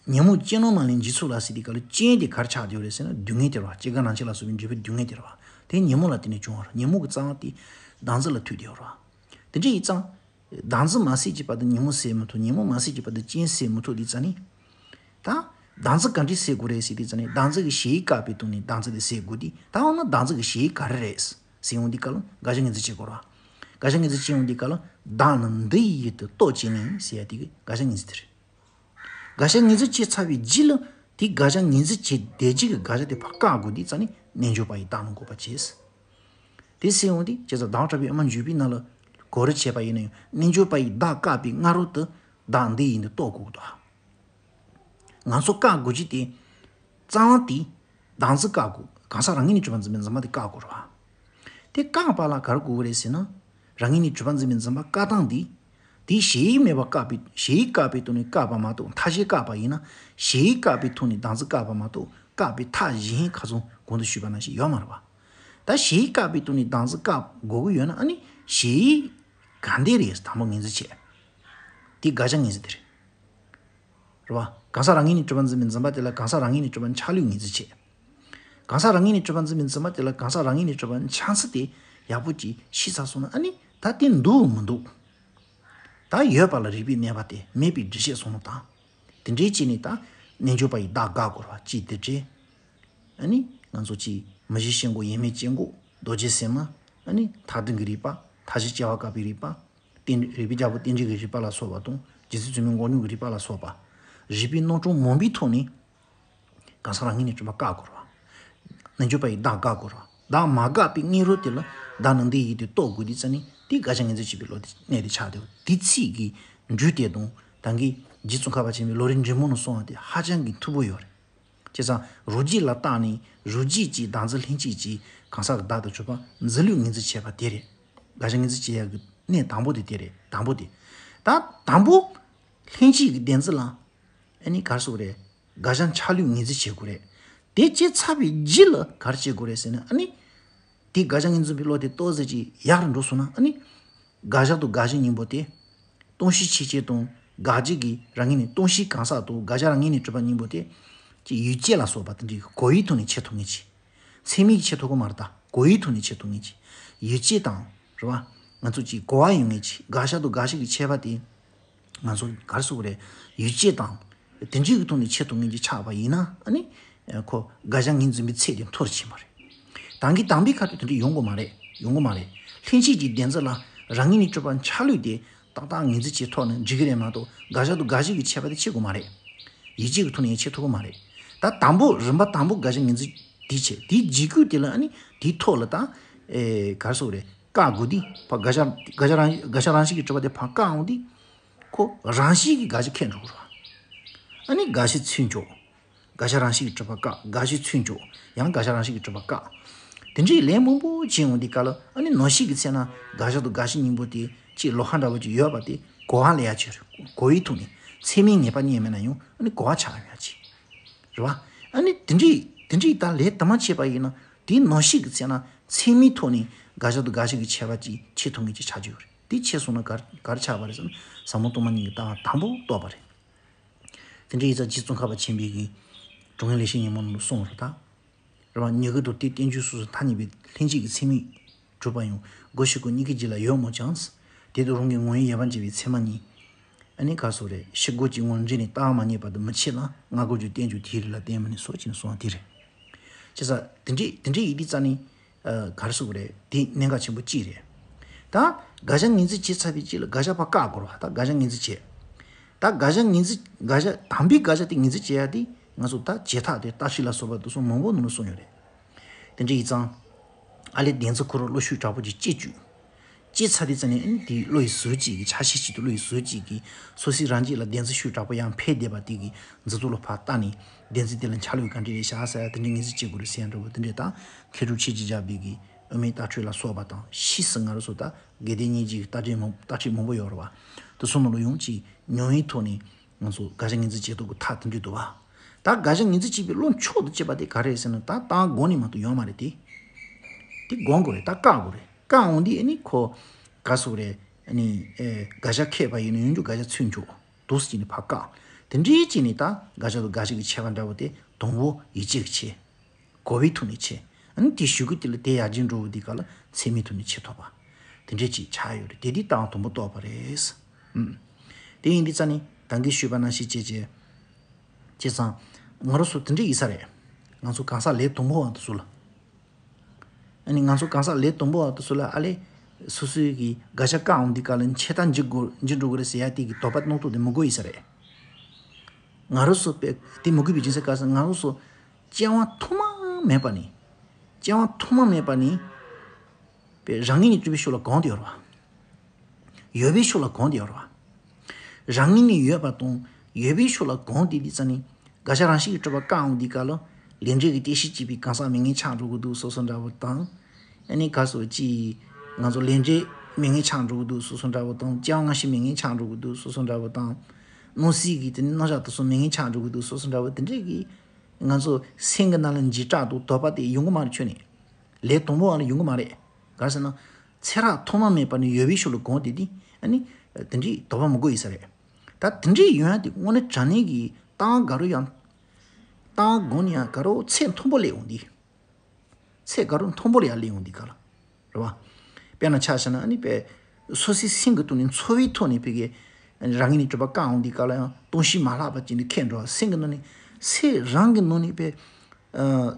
ཉོན་མོངས་ཅན་སྣོད་མ་ལུས་འཇིག་ཚོགས་ལ་ཟེར་དུས་སྐབས་ལ་ཅན་དེ་ག་རེ་ཆགས་བསྡད་ཡོད་རེད་ཟེར་ན་སྡུག་བསྔལ་དེ་རེད་བ། སྐྱེ་རྒ་ན་འཆི་ལ་སོགས་པའི་འབྲས་བུ་སྡུག་བསྔལ་དེ་རེད་བ། དེ་ཉོན་མོངས་ལ་བརྟེན་ནས་བྱུང་བ་རེད། ཉོན་མོངས་ཀྱི་རྩ་བ་དེ་བདག་འཛིན་ལ་ཐུག་བསྡད་ཡོད་རེད་བ། དེ་འདྲ་ཡིན་ཙང་། བདག་འཛིན་མ་སད་ཀྱི་བར་དུ་ཉོན་མོངས་སད་མི་ཐུབ། ཉོན་མོངས་མ་སད་ཀྱི་བར་དུ་ཅན་སད་མི་ཐུབ་དེ་ཙང་ནི། ད། བདག་འཛིན་ག་འདྲས་སད་དགོས་རེད་ཟེར་དུས་ཙང་ནི་བདག་འཛིན་གྱི་གཞལ་ཡས་བཀག་པའི་སྟེང་ནས་བདག་འཛིན་དེ་སད་དགོས་དུས། ད་འོ་ན་བདག་འཛིན་གྱི་གཞལ་ཡས་ག་རེ་རེད་ཟེར་ཡོང་དུས་སྐབས་ལ་དགག་བྱ་ངོས་འཛིན་བྱེད་དགོས་རེད་བ། དགག་བྱ་ངོས་འཛིན་བྱེད་ཡོང་དུས་སྐབས་ལ་བདག་ནི་འདི་ཡི་ཡུལ་དུ་རྟོག་བྱས་ནས་ཟེར་ཡ་དེ་གི་དགག་བྱ་ངོས་འཛིན་དེ་རེད། དགག་བྱ་ངོས་འཛིན་བྱས་ཚར་བའི་རྗེས་ལ་དེ་དགག་བྱ་ངོས་འཛིན་བྱས་བསྡད་རྗེས་ཀྱི་དགག་བྱ་དེ་ཕར་བཀག་དགོས་དུས་ཙང་ནི་རྣལ་འབྱོར་པ་ཡི་བདག་ལ་འགོད་པ་བྱས། དེ་ཟེར་ཡོང་དུས་བྱས་ཙང་བདག་གྲགས་པའི་དབུ་མ་འཇུག་པའི་ནང་ལ་གོ་རིམ་བྱས་པ་ཡིན་ན་ཡང་རྣལ་འབྱོར་པ་ཡི་བདག་བཀག་པའི་སྔ་རོལ་དུ་བདག་འདི་ཡི་ཡུལ་དུ་རྟོགས་དགོས་ཀྱི་འདུག་ང་ཚོ་བཀག་དགོས་ཀྱི་དེ། རྩ་བ་དེ། བདག་འཛིན་བཀག་དགོས། གང་ཟག་རང་ངོས་ནས་གྲུབ་པར་འཛིན་པའི་འཛིན་པ་དེ་བཀག་དགོས་རེད་བ། དེ་བཀག་པ་ལ་ག་རེ་དགོས་ཀྱི་རེད་ཟེར་ན། རང་ངོས་ནས་གྲུབ་པར་འཛིན་པའི་འཛིན་པ་བཀག་སྟངས་དེ། དེའི་གཞལ་ཡས་མེད་པར་བཀག་པའི་གཞལ་ཡས་བཀག་པའི་ཐོག་ནས་བཀག་པ་མ་གཏོགས། མཐའ་གཞན་བཀག་པ་ཡིན་ན་གཞལ་ཡས་བཀག་པའི་ཐོག་ནས་བདག་འཛིན་བཀག་པ་མ་གཏོགས་བཀག་པའི་མཐའ་གཞན་ཁ་སང་གོང་དུ་ཞུས་པ་ནང་བཞིན་ཡོད་མ་རེད་བ། ད་གཞལ་ཡས་བཀག་པའི་ཐོག་ནས་བདག་འཛིན་བཀག་དགོས་ཀྱི་ཡོད་ན་ཨ་ནི་གཞལ་ཡས་ག་འདྲ་རེད་དང་པོ་ངོས་འཛིན་བྱེད། དེ་དགག་བྱ་ངོས་འཛིན་དེ་རེད། རེད་བ། གང་ཟག་རང་ངོས་ནས་གྲུབ་པར་འཛིན་པའི་འཛིན་པ་དེ་ལ་གང་ཟག་རང་ངོས་ནས་གྲུབ་པ་ཆ་ལུགས་ངོས་འཛིན་བྱེད། གང་ཟག་རང་ངོས་ནས་གྲུབ་པར་འཛིན་པའི་འཛིན་པ་དེ་ལ་གང་ཟག་རང་ངོས་ནས་གྲུབ་པ་ཆགས་ཚུལ་དེ་ཡག་པོ་ཅིག་ཤེས་ཚར་སོང་ན་ཨ་ནི་ད་དེ་འདུག་མི་འདུག་ད་ཡོད་པ་ལ་རིགས་པས་གནས་པ་དེ་མེད་པའི་འགྲེལ་བཤད་སོང་ནོ་དང་། དེ་འདྲའི་ཅིག་ནི་ད་རྣལ་འབྱོར་པ་ཡི་བདག་དགག་དགོས་རེད་བ། ཅིག་དེ་འདྲའི། ཨ་ནི་ང་ཚོ་ཅིག་མི་གཞི་ཤེས་འགོག་ཡེངས་མེད་སྐྱེ་འགོག་རྡོ་རྗེ་སེམས་མ། ཨ་ནི་མཐའ་དོན་གྱི་རིགས་པ། མཐའ་གཞི་དབྱེ་བ་དགག་པའི་རིགས་པ། རྟེན་རིགས་པའི་རྒྱལ་པོ་རྟེན་འབྲེལ་གྱི་རིགས་པ་ལ་སོགས་པ་དང་རྗེ་བཙུན་བཙུན་མོའི་འགོག་སྙོམས་ཀྱི་རིགས་པ་ལ་སོགས་པ། རིགས་པའི་རྣམ་གྲངས་མང་པོའི་ཐོག་ནས་གང་ཟག་རང་ངོས་ནས་གྲུབ་པ་བཀག་དགོས་རེད་བ། རྣལ་འབྱོར་པ་ཡིས་བདག་བཀག་དགོས་རེད་བ། བདག་མ་བཀག་པའི་སྔོན་རོལ་དེ་ལ་བདག་ནི་འདི་ཡི་ཡུལ་དུ་རྟོགས་དགོས་དུས་ཙང་ནི་དེ་དགག་བྱ་ངོས་འཛིན་བྱེད་པའི་བློ་དེ་གནད་དེ་ཆགས་བསྡད་ཡོད། དེ་ཚིག་གི་འགྲོས་དེ་དང་ད་གིན་རྗེ་ཙོང་ཁ་པ་ཆེན་པོས་ལམ་རིམ་འབྲིང་པོ་ནང་གསུངས་པ་དེ་ཧ་ཅང་གི་མཐུན་པོ་ཡོད་རེད། བྱས་ཙང་རང་རྒྱུད་ལ་བརྟགས་ནས་རང་རྒྱུད་ཀྱི་བདག་འཛིན་ལྷན་སྐྱེས་ཀྱི་གང་ཟག་གི་བདག་ཏུ་གྲུབ་པ་འཛིན་ལུགས་ངོས་འཛིན་བྱེད་པ་དེ་རེད། དགག་བྱ་ངོས་འཛིན་བྱེད་ཡག་གི་གནད་དང་པོ་དེ་དེ་རེད། དང་པོ་དེ། ད་དང་པོ། ལྷན་སྐྱེས་ཀྱི་བདེན་འཛིན་ལ། ཨ་ནི་ག་རེ་ཟེར་དགོས་རེད། དགག་བྱ་ཆ་ལུགས་ངོས་འཛིན་བྱེད་དགོས་རེད། དེ་བྱས་ཚར་བའི་རྗེས་ལ་ག་རེ་བྱེད་དགོས་རེད་ཟེར་ན་ཨ་ནི། དེ་དགག་བྱ་ངོས་འཛིན་པའི་བློ་དེ་ཏོག་ཙམ་ཅིག་ཡག་རུ་འགྲོ་སོང་ན་ཨ་ནི། དགག་བྱ་དང་དགག་གཞི་གཉིས་པོ་དེ། སྟོང་གཞི་ཆོས་ཅན་དང་དགག་བྱ་གི་རང་ངོས་ནས་སྟོང་གཞི་གང་ཟག་དང་དགག་བྱ་རང་ངོས་ནས་གྲུབ་པ་གཉིས་པོ་དེ། ཅིག་ཡུལ་ཅན་ལ་སོགས་པ་དེ་འདྲའི་གོ་བའི་ཐོག་ནས་འཆད་ཐུབ་ངེས་ཀྱི། ཚད་མའི་འཆད་ཐུབ་ཀྱི་མ་རེད་ད། གོ་བའི་ཐོག་ནས་འཆད་ཐུབ་ངེས་ཀྱི། ཡུལ་ཅན་དང་ རེད་བ། ང་ཚོ་ཅིག་གོ་བ་ཡོད་མཁན་ཅིག་དགག་བྱ་དང་དགག་བྱ་གི་ཁྱད་པར་དེ། ང་ཚོ་ག་རེ་ཟེར་དགོས་རེད། ཡིད་ཆེས་དང་། དེ་འདྲའི་གི་ཐོག་ནས་ཁྱེར་ཐུབ་མཁན་ཅིག་ཆགས་པ་ཡིན་ན་ཨ་ནི། ཁོ་དགག་བྱ་ངོས་འཛིན་པའི་ཚད་དེ་མཐོ་རུ་ཕྱིན་པ་རེད། ད་གིན་དམ་པའི་ཁ་ཐུག་དེ་འདྲ་ཡོང་གི་མ་རེད། ཡོང་གི་མ་རེད། ལྷན་སྐྱེས་ཀྱི་བདེན་འཚོལ་ལ་རང་ངོས་ནས་གྲུབ་པ་འཆར་ལུགས་དེ་ཏག་ཏག་ངོས་འཛིན་བྱེད་ཐུབ་ན་འགྲིག་གི་རེད་མ་གཏོགས་དགག་བྱ་དང་དགག་བྱ་གི་ཁྱད་པར་དེ་ཕྱེ་དགོས་མ་རེད། ཡིད་ཆེས་ཀྱི་ཐོག་ནས་ཡང་ཕྱེ་ཐུབ་གི་མ་རེད། ད་དང་པོ་རིམ་པ་དང་པོ་དགག་བྱ་ངོས་འཛིན་དེ་བྱེད་དེའི་རྗེས་ཁུལ་དེ་ལ་ཨ་ནི་དེའི་ཐོག་ལ་ད། ཨེ་ག་རེ་ཟེར་དགོས་རེད། བཀག་དགོས་དུས་ཕར་དགག་བྱ་དགག་བྱ་རང་དགག་བྱ་རང་བཞིན་གྱིས་གྲུབ་པ་དེ་ཕར་བཀག་འོང་དུས། ཁོ་རང་བཞིན་གྱིས་དགག་བྱ་འཁྱེར་འགྲོ་གི་རེད་བ། ཨ་ནི་དགག་བྱའི་ཚུལ་འཇོག་དགག་བྱ་རང་བཞིན་གྱིས་གྲུབ་པ་བཀག་དགག་བྱའི་ཚུལ་འཇོག་ཡང་དགག་བྱ་རང་བཞིན་གྱིས་གྲུབ་པ་བཀག་དེ་འདྲའི་ལན་མང་པོ་བྱས་འོང་དུས་སྐབས་ལ་ཨ་ནི་ནང་བཞིན་གྱི་ཚེ་ན་དགག་བྱ་དང་དགག་བྱའི་གཉིས་པོ་དེ་ཅིག་ལོགས་ཀ་འདྲ་བོ་ཅིག་ཡོད་པ་དེ་གོ་བ་ལེན་ཡ་ཅིག་རེད། གོ་བའི་ཐོག་ནས་ཚད་མའི་ངེས་པ་རྙེད་མེད་ན་ཡང་ཨ་ནི་གོ་བ་ཆགས་ཡོང་ཡ་ཅིག་རེད་བ། ཨ་ནི་དེ་འདྲའི་དེ་འདྲའི་ད་ལན་དུ་མ་བྱས་པ་ཡིན་ན་དེའི་ནང་བཞིན་གྱི་ཚེ་ན་ཚད་མའི་ཐོག་ནས་དགག་བྱ་དང་དགག་བྱ་གི་ཁྱད་པར་ཅིག་ཕྱེ་ཐུབ་མཁན་ཅིག་ཆགས་ཀྱི་ཡོད་རེད། དེ་ཕྱེ་སོང་ན་ག་རེ་ག་རེ་ཆགས་པ་རེད་ཟེར་ན་ཟབ་མོ་སྟོང་པ་ཉིད་ཀྱི་ལྟ་བ་དང་པོ་རྟོགས་པ་རེད། དེ་འདྲའི་ཡིག་ཚགས་རྗེ་ཙོང་ཁ་པ་ཆེན་པོའི་གི་དྲུང་ཡིག་ལེགས་བཤད་སྙིང་པོ་ནང་ལ་གསུངས་རེད་ད། རེད་བ། ཉེ་དགུ་དང་དེའི་རྟེན་འབྱུང་སོ་སོ་ཐ་སྙད་པའི་ལྷན་སྐྱེས་ཀྱི་ཚད་མས་གྲུབ་པ་ཡང་སྒོ་ཕྱི་སྒོ་གཉིས་ཀའི་རྗེས་ལ་ཡོད་མོད་ཀྱང་། དེ་དང་རང་གི་ངོ་བོའི་ཡོད་པ་འབྱེད་པའི་ཚད་མ་གཉིས། ཨ་ནི་ག་རེ་ཟེར་རེད། ཕྱི་རྒོལ་གྱི་ངོར་འདྲེས་ནས་རྟག་པ་མ་རྙེད་པ་དང་མི་ཕྱེད་ལ་སྔ་རྒོལ་གྱི་རྟེན་འབྱུང་དེའི་རིགས་ལ་བརྟེན་པ་ནི་སོགས་ཀྱིས་གསུངས་པ་དེ་རེད། བྱས་ཙང་དེ་འདྲའི་དེ་འདྲའི་ཡིན་དུས་ཙང་ནི། ཨ་ག་རེ་ཟེར་དགོས་རེད། དེ་གནད་འགག་ཆེན་པོ་གཅིག་རེད། ད་དགག་བྱ་ངོས་འཛིན་བྱས་ཚར་བའི་རྗེས་ལ་དགག་བྱ་ཕར་བཀག་དགོས་རེད་བ། ད་དགག་བྱ་ངོས་འཛིན་བྱས། ད་དགག་བྱ་ངོས་འཛིན་དགག་བྱ་དམ་པའི་དགག་བྱ་དེ་ངོས་འཛིན་བྱེད་ཡ་དེ་ང་ཚོ་ད་བྱེ་བྲག་དེ་བརྟག་ཕྱིས་ལ་སོགས་པ་དེ་ཚོ་མང་པོ་ནང་ལ་གསུངས་ཡོད་རེད། དེ་འདྲ་ཡིན་ཙང་། ཨ་ལས་བདེན་འཚོལ་ཁོ་རང་བློ་ཤུགས་དྲག་པོ་ཅིག་སྐྱེ་བཅུག་སྐྱེས་ཚར་དུས་ཙམ་ནས་ཨ་ནི་དེའི་བློ་ཡི་ཟུར་གཅིག་གིས་ཆ་ཤས་གཅིག་ཏུ་བློ་ཡི་ཟུར་གཅིག་གིས་སོ་སོའི་རང་རྒྱུད་ལ་བདེན་འཚོལ་ཤུགས་དྲག་པོ་ཡང་འཕེལ་བསྡད་པ་དེ་གི་མཛུབ་ཐོག་ལ་ཕར་བལྟས་ནས་བདེན་འཚོལ་དེ་ལ་འཆར་ལུགས་ག་འདྲ་རེད་བཞག་ཟེར་ཡ་དེ་འདྲའི་ངོས་འཛིན་བྱེད་དགོས་རེད་ཟེར་ཡ་འདྲ་པོ་དེ་འདྲ་དང་མཁས་གྲུབ་ཆོས་ཀྱི་རྒྱལ་པོའི་གི་དབུ་མའི་ལྟ་གྲུབ་ལ་སོགས་པ་དང་ཕྱིས་སུ་ང་རང་ཚོ་ད་དགེ་ལྡན་སྙིང་རྗེ་གི་ལྟ་གྲུབ་མང་ལྟ་གྲུབ་མང་པོ་ཡོད་རེད་བ། དེ་ཚོ་ནང་ལ་ཡང་ཅིག་མྱོང་བའི་ཐོག་ནས་ང་ཚོ་དགག་བྱ་ངོས་འཛིན་བྱེད་ཐུབ་ཀྱི་ཐབས་དེ་འདྲ་འདུག་བ། ད་དགག་བྱ་ངོས་འཛིན་བྱེད་པའི་བློ་མཆོག་ཏུ་གཅེས་པ་དེ་ག་རེ་རེད་ཟེར་ན་ད་ད་སྒོམ་ནས་མ་གཏོགས་ཡོད་མ་རེད་དེ། དེ་སྒོམ་དགོས་རེད། ད་བཀག་དགོས་རེད། བཀག་འོང་དུས་ཨ་ནི་ཁོ་ག་རེ་ཟེར་དགོས་རེད། ཨ་ནི་ཨེ་དགག་བྱ་འཁྱེར་བ་ཡིན་ན་ཡོང་རྒྱུ་དགག་བྱ་ཚུར་འཇོག་འདུག་སེ་བྱས་ནས་ཕར་བཀག་དེ་འདྲའི་བྱས་ནས་ད་དགག་བྱ་དང་དགག་བྱ་གི་ཁྱད་པར་འདྲ་བོ་དེ་དང་པོ་ཡིད་ཆེས་ཀྱིས་ཕྱེ། གོ་བའི་ཐོག་ནས་ཕྱེ། ཨ་ནི་དེའི་གཞུག་གུ་དེ་ལ་དེ་ཡར་རྒྱས་འགྲོ་བའི་དུས་སྐབས་ལ་ཚད་མའི་ཐོག་ནས་ཕྱེ་ཐུབ་པ། དེ་འདྲས་ཅིག་ཆགས་ཡོད་རེད། དེ་དུས་ད་དང་པོ་རྟོགས་པ་རེད། ཨུམ། དེ་ཡིན་དུས་ཙང་ནི་ད་གིན་ཞུས་པ་ནང་བཞིན་བྱས་བྱས། བྱས་ཙང་། ང་རང་ཚོ་དེ་འདྲས་ཡིན་ས་རེད། ང་ཚོ་གང་ཟག་ལས་དང་པོ་བ་དེ་ཚོ་ལ། ཨ་ནི་ང་ཚོ་གང་ཟག་ལས་དང་པོ་བ་དེ་ཚོ་ལ་ཨ་ལས། སོ་སོའི་གི་དགག་བྱ་བཀག་འོང་དུས་སྐབས་ལ་ཆད་ལྟ་འཇུག་དགོས་འཇུག་འགྲོ་གི་རེད་ཟེར་ཡ་དེ་གི་དོགས་པ་གནང་སྟངས་དེ་མི་དགོས་ཡིན་ས་རེད། ང་རང་ཚོ་དཔེ་དེ་མི་དགོས་པའི་རྒྱུ་མཚན་ག་རེ་ཟེར་ན་ང་རང་ཚོ་སྐྱེ་བ་ཐོག་མ་མེད་པ་ནས། སྐྱེ་བ་ཐོག་མ་མེད་པ་ནས་དཔེ་རང་ངོས་ནས་གྲུབ་པའི་ཕྱོགས་ལ་གོམས་ཏེ་ཡོད་རེད་བ། ཡོད་པའི་ཕྱོགས་ལ་གོམས་ཏེ་ཡོད་རེད་བ། རང་ངོས་ནས་ཡོད་པ་དང་ཡོད་པའི་ཕྱོགས་ལ་གོམས་ཏེ་དུས་ཙམ་ནས་དགག་བྱ་རང་བཞིན་གྱིས་གྲུབ་པ་བཀག་འོང་དུས་སྐབས་ལ་ལས་འབྲས་ཀྱི་རྟེན་གཞི་བྱས་པའི་གང་ཟག་མེད་མཁན་ཆགས་འགྲོ་གི་འདུག་སོ་སོ་འདྲ་བོ་དང་། ཨ་ནི་ག་རེ་ཟེར་ཅིག་ང་ཚོ་ལས་འབྲས་མེད་མཁན་ཆགས་འགྲོ་གི་འདུག་སོ་སོ་འདྲ་བོ་དང་། སྐྱེ་བ་སྔ་ཕྱི་མེད་མཁན་ཆགས་འགྲོ་གི་འདུག་སོ་སོ་འདྲ་བོ་དང་། སྣང་སྲིད་ཀྱི་དེ་ནི་རྣམ་གཞག་དེ་ཚོ་མེད་མཁན་ཆགས་འགྲོ་གི་འདུག་སོ་སོ་འདྲ་བོ་དེ་འདྲས་ཀྱི་ང་ཚོ་སེམས་ཀྱི་ནང་ལ་འཇིགས་སྐྲག་དང་དོགས་པ་དེ་ཡོང་གི་མ་རེད། ཁྱོན་ནས་ལས་དང་པོ་བ་ལ་ཡོང་གི་མ་རེད། ག་རེ་ཟེར་ན། ཚེ་རབས་ཐོག་མ་མེད་པ་ནས་ཡོད་པའི་ཕྱོགས་ལ་གོམས་ཏེ་དེ་ཨ་ནི་དེ་འདྲས་དོགས་པ་མི་དགོས་ཡིན་ས་རེད། ད་དེ་འདྲས་ཡོང་ཡ་དེ་དངོས་གནས་དྲང་གནས་ཀྱི་ལྟ་བ་ག་རུ་ཡང་། ལྟ་བ་སྒོམ་ནས་ཡང་ག་རུ་ཚད་མཐོན་པོ་སླེབས་འོང་དུས། ཚད་ག་རུ་མཐོན་པོ་ལ་ཡར་སླེབས་འོང་དུས་ག་ལ། རེད་བ། དཔེར་ན་ཆ་བཞག་ན་ཨ་ནི་དཔེ། སོ་སོའི་སེམས་ཀྱི་ཐོག་ནས་ཚོར་བའི་ཐོག་ནས་ཕ་གི། རང་ངོས་ནས་གྲུབ་པ་བཀག་འོང་དུས་ག་ལ་ཡང་སྟོང་བཤད་མ་ལྷག་པ་ཅིག་ནས་ཁེངས་འགྲོ་བ། སེམས་ཀྱི་ནང་ནས། སེམས་རང་གི་ནང་ནས་དཔེ། ཨ།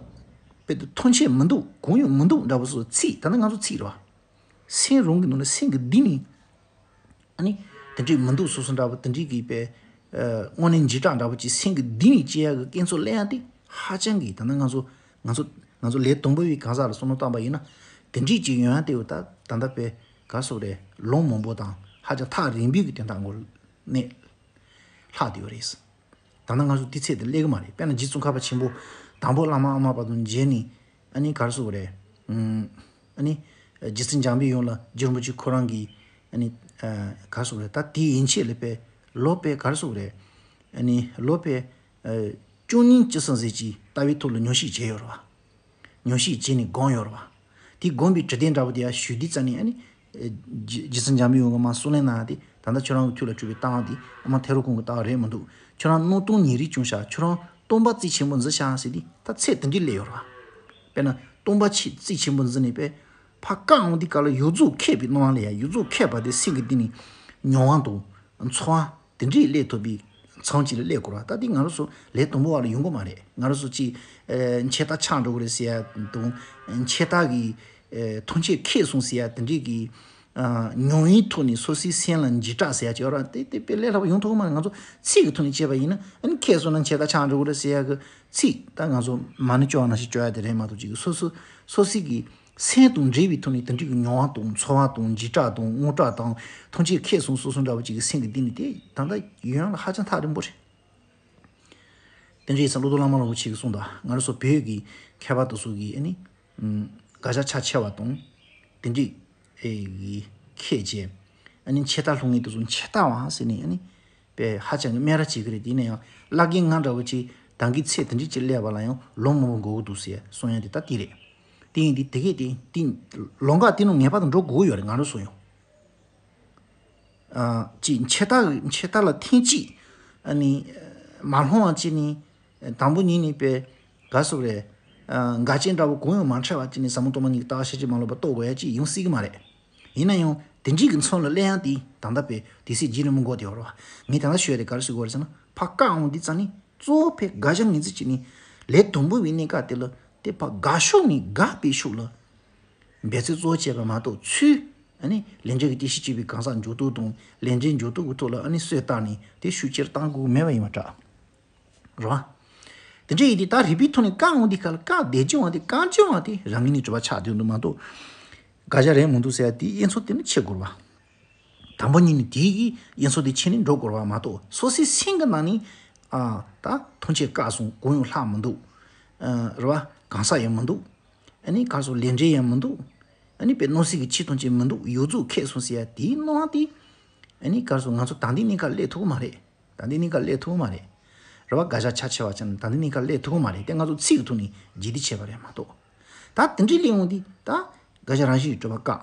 དཔེ་དུ་ཐོན་ཆེད་མི་འདུག་གང་ཡང་མི་འདུག་འདྲ་པོ་བཟོ་ཚིག་ད་ནི་ང་ཚོ་ཚིག་རེད་བ། སེམས་རང་གི་ནང་ནས་སེམས་ཀྱི་གཏིང་ནས། ཨ་ནི། དེ་འདྲའི་མི་འདུག་སོ་སོ་འདྲ་པོ་དེ་འདྲའི་གི་པའི། ཨ། དངོས་གནས་འཇིགས་སྐྲག་འདྲ་པོ་ཅིག་སེམས་ཀྱི་གཏིང་ནས་སྐྱེ་ཡག་གི་དཀོན་ཚོགས་ལེན་ཡག་དེ་ཧ་ཅང་གི་ད་ནི་ང་ཚོ་ང་ཚོ་ང་ཚོ་ལས་དང་པོ་བའི་གང་ཟག་ལ་བསམ་བློ་བཏང་པ་ཡིན་ན། དེ་འདྲའི་ཅིག་ཡོང་ཡག་དེ་ད་ད་ལྟ་པའི་ག་རེ་ཟེར་དགོས་རེད། ལུང་མང་པོ་དང་ཧ་ཅང་ཐག་རིང་པོའི་གི་དོན་དག་ངོ་ནས་ལྷག་བསྡད་ཡོད་རེད། ད་ནི་ང་ཚོ་དེ་ཚད་དེ་སླེབས་ཀྱི་མ་རེད། དཔེར་ན་རྗེ་ཙོང་ཁ་པ་ཆེན་པོ་དང་པོ་བླ་མ་ཨ་མ་པ་དང་མཇལ་ནས། ཨ་ནི་ག་རེ་ཟེར་དགོས་རེད། ཨུམ། ཨ་ནི། རྗེ་བཙུན་འཇམ་པའི་དབྱངས་ལ་རྗེ་རིན་པོ་ཆེ་ཁོ་རང་གིས། ཨ་ནི། ཨ། ག་རེ་ཟེར་དགོས་རེད། ད་དེའི་ཡན་ཆད་ལ་དཔེ། ལོ་དཔེ་ག་རེ་ཟེར་དགོས་རེད། ཨ་ནི་ལོ་དཔེ། ཨ། བཅུ་གཉིས་བཅུ་གསུམ་ཟེར་གྱི་ལྟ་བའི་ཐོག་ལ་ཉམས་ཞིབ་བྱས་ཡོད་རེད་བ། ཉམས་ཞིབ་བྱས་ནས་བསྒོམས་ཡོད་རེད་བ། དེ་བསྒོམས་པའི་དྲི་ལྡན་འདྲ་བོ་དེ་ཡར་ཞུ་དུས་ཙམ་ནས་ཨ་ནི། རྗེ་རྗེ་བཙུན་འཇམ་པའི་དབྱངས་ཀྱིས་མར་གསུང་གླེང་གནང་ཡག་དེ་ད་ལྟ་ཁྱོད་རང་གི་ཐུགས་ལ་བཅུག་པའི་ལྟ་བ་དེ་ཨ་མ་ཐེའུ་རང་ཁོང་གི་ལྟ་བ་རེད་མི་འདུག་ཁྱོད་རང་སྣང་སྟོང་ཉིད་རེད་བྱུང་ཤག་ཁྱོད་རང་སྟོང་པ་རྩིས་ཆེན་པོ་འཛིན་ཤག་ཟེར་དུས་ད་ཚད་དེ་འདྲས་སླེབས་ཡོད་རེད་བ། དཔེར་ན་སྟོང་པ་ཆེ་རྩིས་ཆེན་པོ་འཛིན་ནས་དཔེ། ཕར་བཀག་འོང་དུས་སྐབས་ལ་ཡོངས་རྫོགས་མཁས་པའི་སྣང་བ་ལ་ཡ། ཡོངས་རྫོགས་མཁས་པ་དེ་སེམས་ཀྱི་གཏིང་ནས་མྱོང་བ་དང་ཚོར་བ་དེ་འདྲས་སླེབས་ཐུབ་པའི་མཚམས་ཅིག་ལ་སླེབས་དགོས་རེད་བ། ད་དེ་ང་རང་ཚོ་ལས་དང་པོ་བ་ལ་ཡོང་གི་མ་རེད། ང་རང་ཚོ་ཅིག་ཨ་འཆལ་རྟགས་ཆགས་འགྲོ་གི་རེད་ཟེར་ཡ་དང་། འཆལ་རྟགས་ཀྱི་ཨ་ཐམས་ཅད་མཁས་སོང་ཟེར་ཡ་དེ་འདྲས་ཀྱི་ཨ་མྱོང་བའི་ཐོག་ནས་སོ་སོའི་སེམས་ལ་འཇིགས་སྐྲག་ཟེར་ཡ་ཅིག་ཡོད་རེད་བ། དེ་དེ་དཔེ་ལས་སླ་པོ་ཡོང་ཐུབ་གི་མ་རེད། ང་ཚོ་ཚིག་གི་ཐོག་ནས་བྱས་པ་ཡིན་ན། ཨ་ནི་མཁས་སོང་ན་འཆལ་རྟགས་ཆགས་འགྲོ་གི་རེད་ཟེར་ཡ་གི་ཚིག་ད་ང་ཚོ་མ་ཎི་བཅོ་ལྔ་ནང་བཞིན་བཅོ་ཡ་དེ་རེད་མ་གཏོགས། ཅིག་སོ་སོ་སོ་སོའི་གི་སེམས་དང་འབྲེལ་བའི་ཐོག་ནས་དེ་འདྲའི་གི་མྱོང་བ་དང་ཚོར་བ་དང་འཇིགས་སྐྲག་དང་དངངས་སྐྲག་དང་ཐམས་ཅད་མཁས་སོང་སོ་སོ་འདྲ་བོ་ཅིག་གི་སེམས་ཀྱི་གཏིང་ནས། དེ་ད་ལྟ་ཡོང་ཡ་ལ་ཧ་ཅང་ཐག་རིང་པོ་རེད། དེ་འདྲ་ཡིན་ཙང་བློ་བཟང་བླ་མ་ལ་འུ་ཆེ་གིས་གསུངས་དང་། ང་རང་ཚོ་བོད་ཀྱི་མཁས་པ་དེ་ཚོ་གིས་ཨ་ནི་ཨམ་དགག་བྱ་ཆ་ཆེ་བ་དང་དེ་འདྲའི་ཨེ་གི་མཁས་བྱས། ཨ་ནི་འཆལ་རྟགས་སློང་མཁན་དེ་ཚོ་འཆལ་རྟགས་བ་ཟེར་ནས་ཨ་ནི་དཔེ་ཧ་ཅང་གི་སྨད་ར་བྱེད་ཀྱི་རེད། དེ་ཡིན་ན་ཡང་བླ་རྒན་ང་འདྲ་བོ་ཅིག་ད་གིན་ཚད་དེ་འདྲ་ཅིག་སླེབས་པ་ལ་ཡང་ལོ་མང་པོ་འགོར་གི་འདུག་ཟེར་གསུང་ཡ་དེ་ད་དེ་རེད། དེ་ཡིན་དུས་དེ་གས་དེ་དེ་ལམ་ཁ་དེ་ནང་ངེས་པར་དུ་འགྲོ་དགོས་ཡོད་རེད། ང་རང་ཚོ་ཡང་ཨ་ཅིག་འཆལ་རྟགས་འཆལ་རྟགས་ལ་ཐེངས་གཅིག་ཨ་ནི་མ་ལྷུང་བ་བྱས་ནས། དང་པོ་ཉིད་ནས་དཔེ་ག་ཟེར་རེད། ཨ་འགལ་རྐྱེན་འདྲ་བོ་གང་ཡང་མ་འཕྲད་པ་བྱས་ནས་ཟབ་མོ་སྟོང་པ་ཉིད་ཀྱི་ལྟ་བ་ཤེས་བྱེད་མ་ལོག་པ་རྟོགས་དགོས་ཡ་ཅིག་ཡོང་སྲིད་ཀྱི་མ་རེད། ཡིན་ན་ཡང་དེ་འདྲའི་གི་མཚམས་ལ་སླེབས་ཡ་དེ་ད་ལྟ་དཔེ་དུས་ཚོད་བརྗེ་རིང་མོ་འགོར་བསྡད་ཡོད་རེད་བ། ངས་ད་ལྟ་ཞུ་ཡ་དེ་ག་རེ་ཞུ་དགོས་རེད་ཟེར་ན། ཕར་བཀག་འོང་དུས་ཙང་ནས་གཙོ་བོ་དཔེ་དགག་བྱ་ངོས་འཛིན་བྱས་ནས་ལས་དང་པོ་བའི་གནས་སྐབས་དེ་ལ་དེ་ཕར་དགག་ཕྱོགས་ནས་དགག་པའི་ཕྱོགས་ལ་འབད་བརྩོན་གཙོ་བོ་བྱས་པ་མ་གཏོགས། ཚུར་ཨ་ནི་ལས་འབྲས་ཀྱི་རྟེན་གཞི་བྱས་པའི་གང་ཟག་འཇོག་ཐབས་དང་། ལས་འབྲས་འཇོག་ཐབས་ཀྱི་ཐོག་ལ་ཨ་ནི་སྲོལ་བཏགས་ནས་དེ་ཤུགས་ཆེར་བཏང་དགོས་མེད་པ་ཡིན་པ་འདྲ། རེད་བ། དེ་འདྲ་ཡིན་དུས་ད་རིགས་པའི་ཐོག་ནས་བཀག་འོང་དུས་སྐབས་ལ། བཀག་བསྡད་ཀྱི་འོང་དུས། བཀག་ཀྱི་འོང་དུས་རང་ངོས་ནས་གྲུབ་པ་ཆགས་བསྡད་འདུག་མ་གཏོགས། དགག་བྱ་རེད་མི་འདུག་ཟེར་ཡ་དེའི་དབྱེ་མཚམས་དེ་ནི་ཕྱེ་དགོས་རེད་བ། དང་པོ་ཉིད་ནས་དེའི་གི་དབྱེ་མཚམས་དེ་ཕྱེ་ནས་འགྲོ་དགོས་རེད་བ་མ་གཏོགས། སོ་སོའི་སེམས་ཀྱི་ནང་ནས་ཨ་ད་ཐམས་ཅད་བཀག་སོང་། གང་ཡང་ལྷག་མི་འདུག་ཨ་རེད་བ། གང་ཟག་ཡང་མི་འདུག་ཨ་ནི་ག་རེ་ཟེར། ལས་འབྲས་ཡང་མི་འདུག་ཨ་ནི་དཔེ་སྣང་སྲིད་ཀྱི་ཆོས་ཐམས་ཅད་མི་འདུག་ཡོངས་རྫོགས་མཁས་སོང་ཟེར་ཡ་དེའི་སྣང་བ་དེ། ཨ་ནི་ག་རེ་ཟེར། ང་ཚོ་ད་ལྟའི་གནས་སྐབས་སླེབས་ཐུབ་ཀྱི་མ་རེད། ད་ལྟའི་གནས་སྐབས་སླེབས་ཐུབ་ཀྱི་མ་རེད། རེད་བ། དགག་བྱ་ཆ་ཆེ་བ་བྱས་ན་ད་ལྟའི་གནས་སྐབས་སླེབས་ཐུབ་ཀྱི་མ་རེད། དེ་ང་ཚོ་ཚིག་གི་ཐོག་ནས་རྗེས་འདེད་བྱས་པ་རེད་མ་གཏོགས། ད་དེ་འདྲའི་སླེབས་འོང་དུས་ད་དགག་བྱ་རང་བཞིན་གྱིས་གྲུབ་པ་བཀག་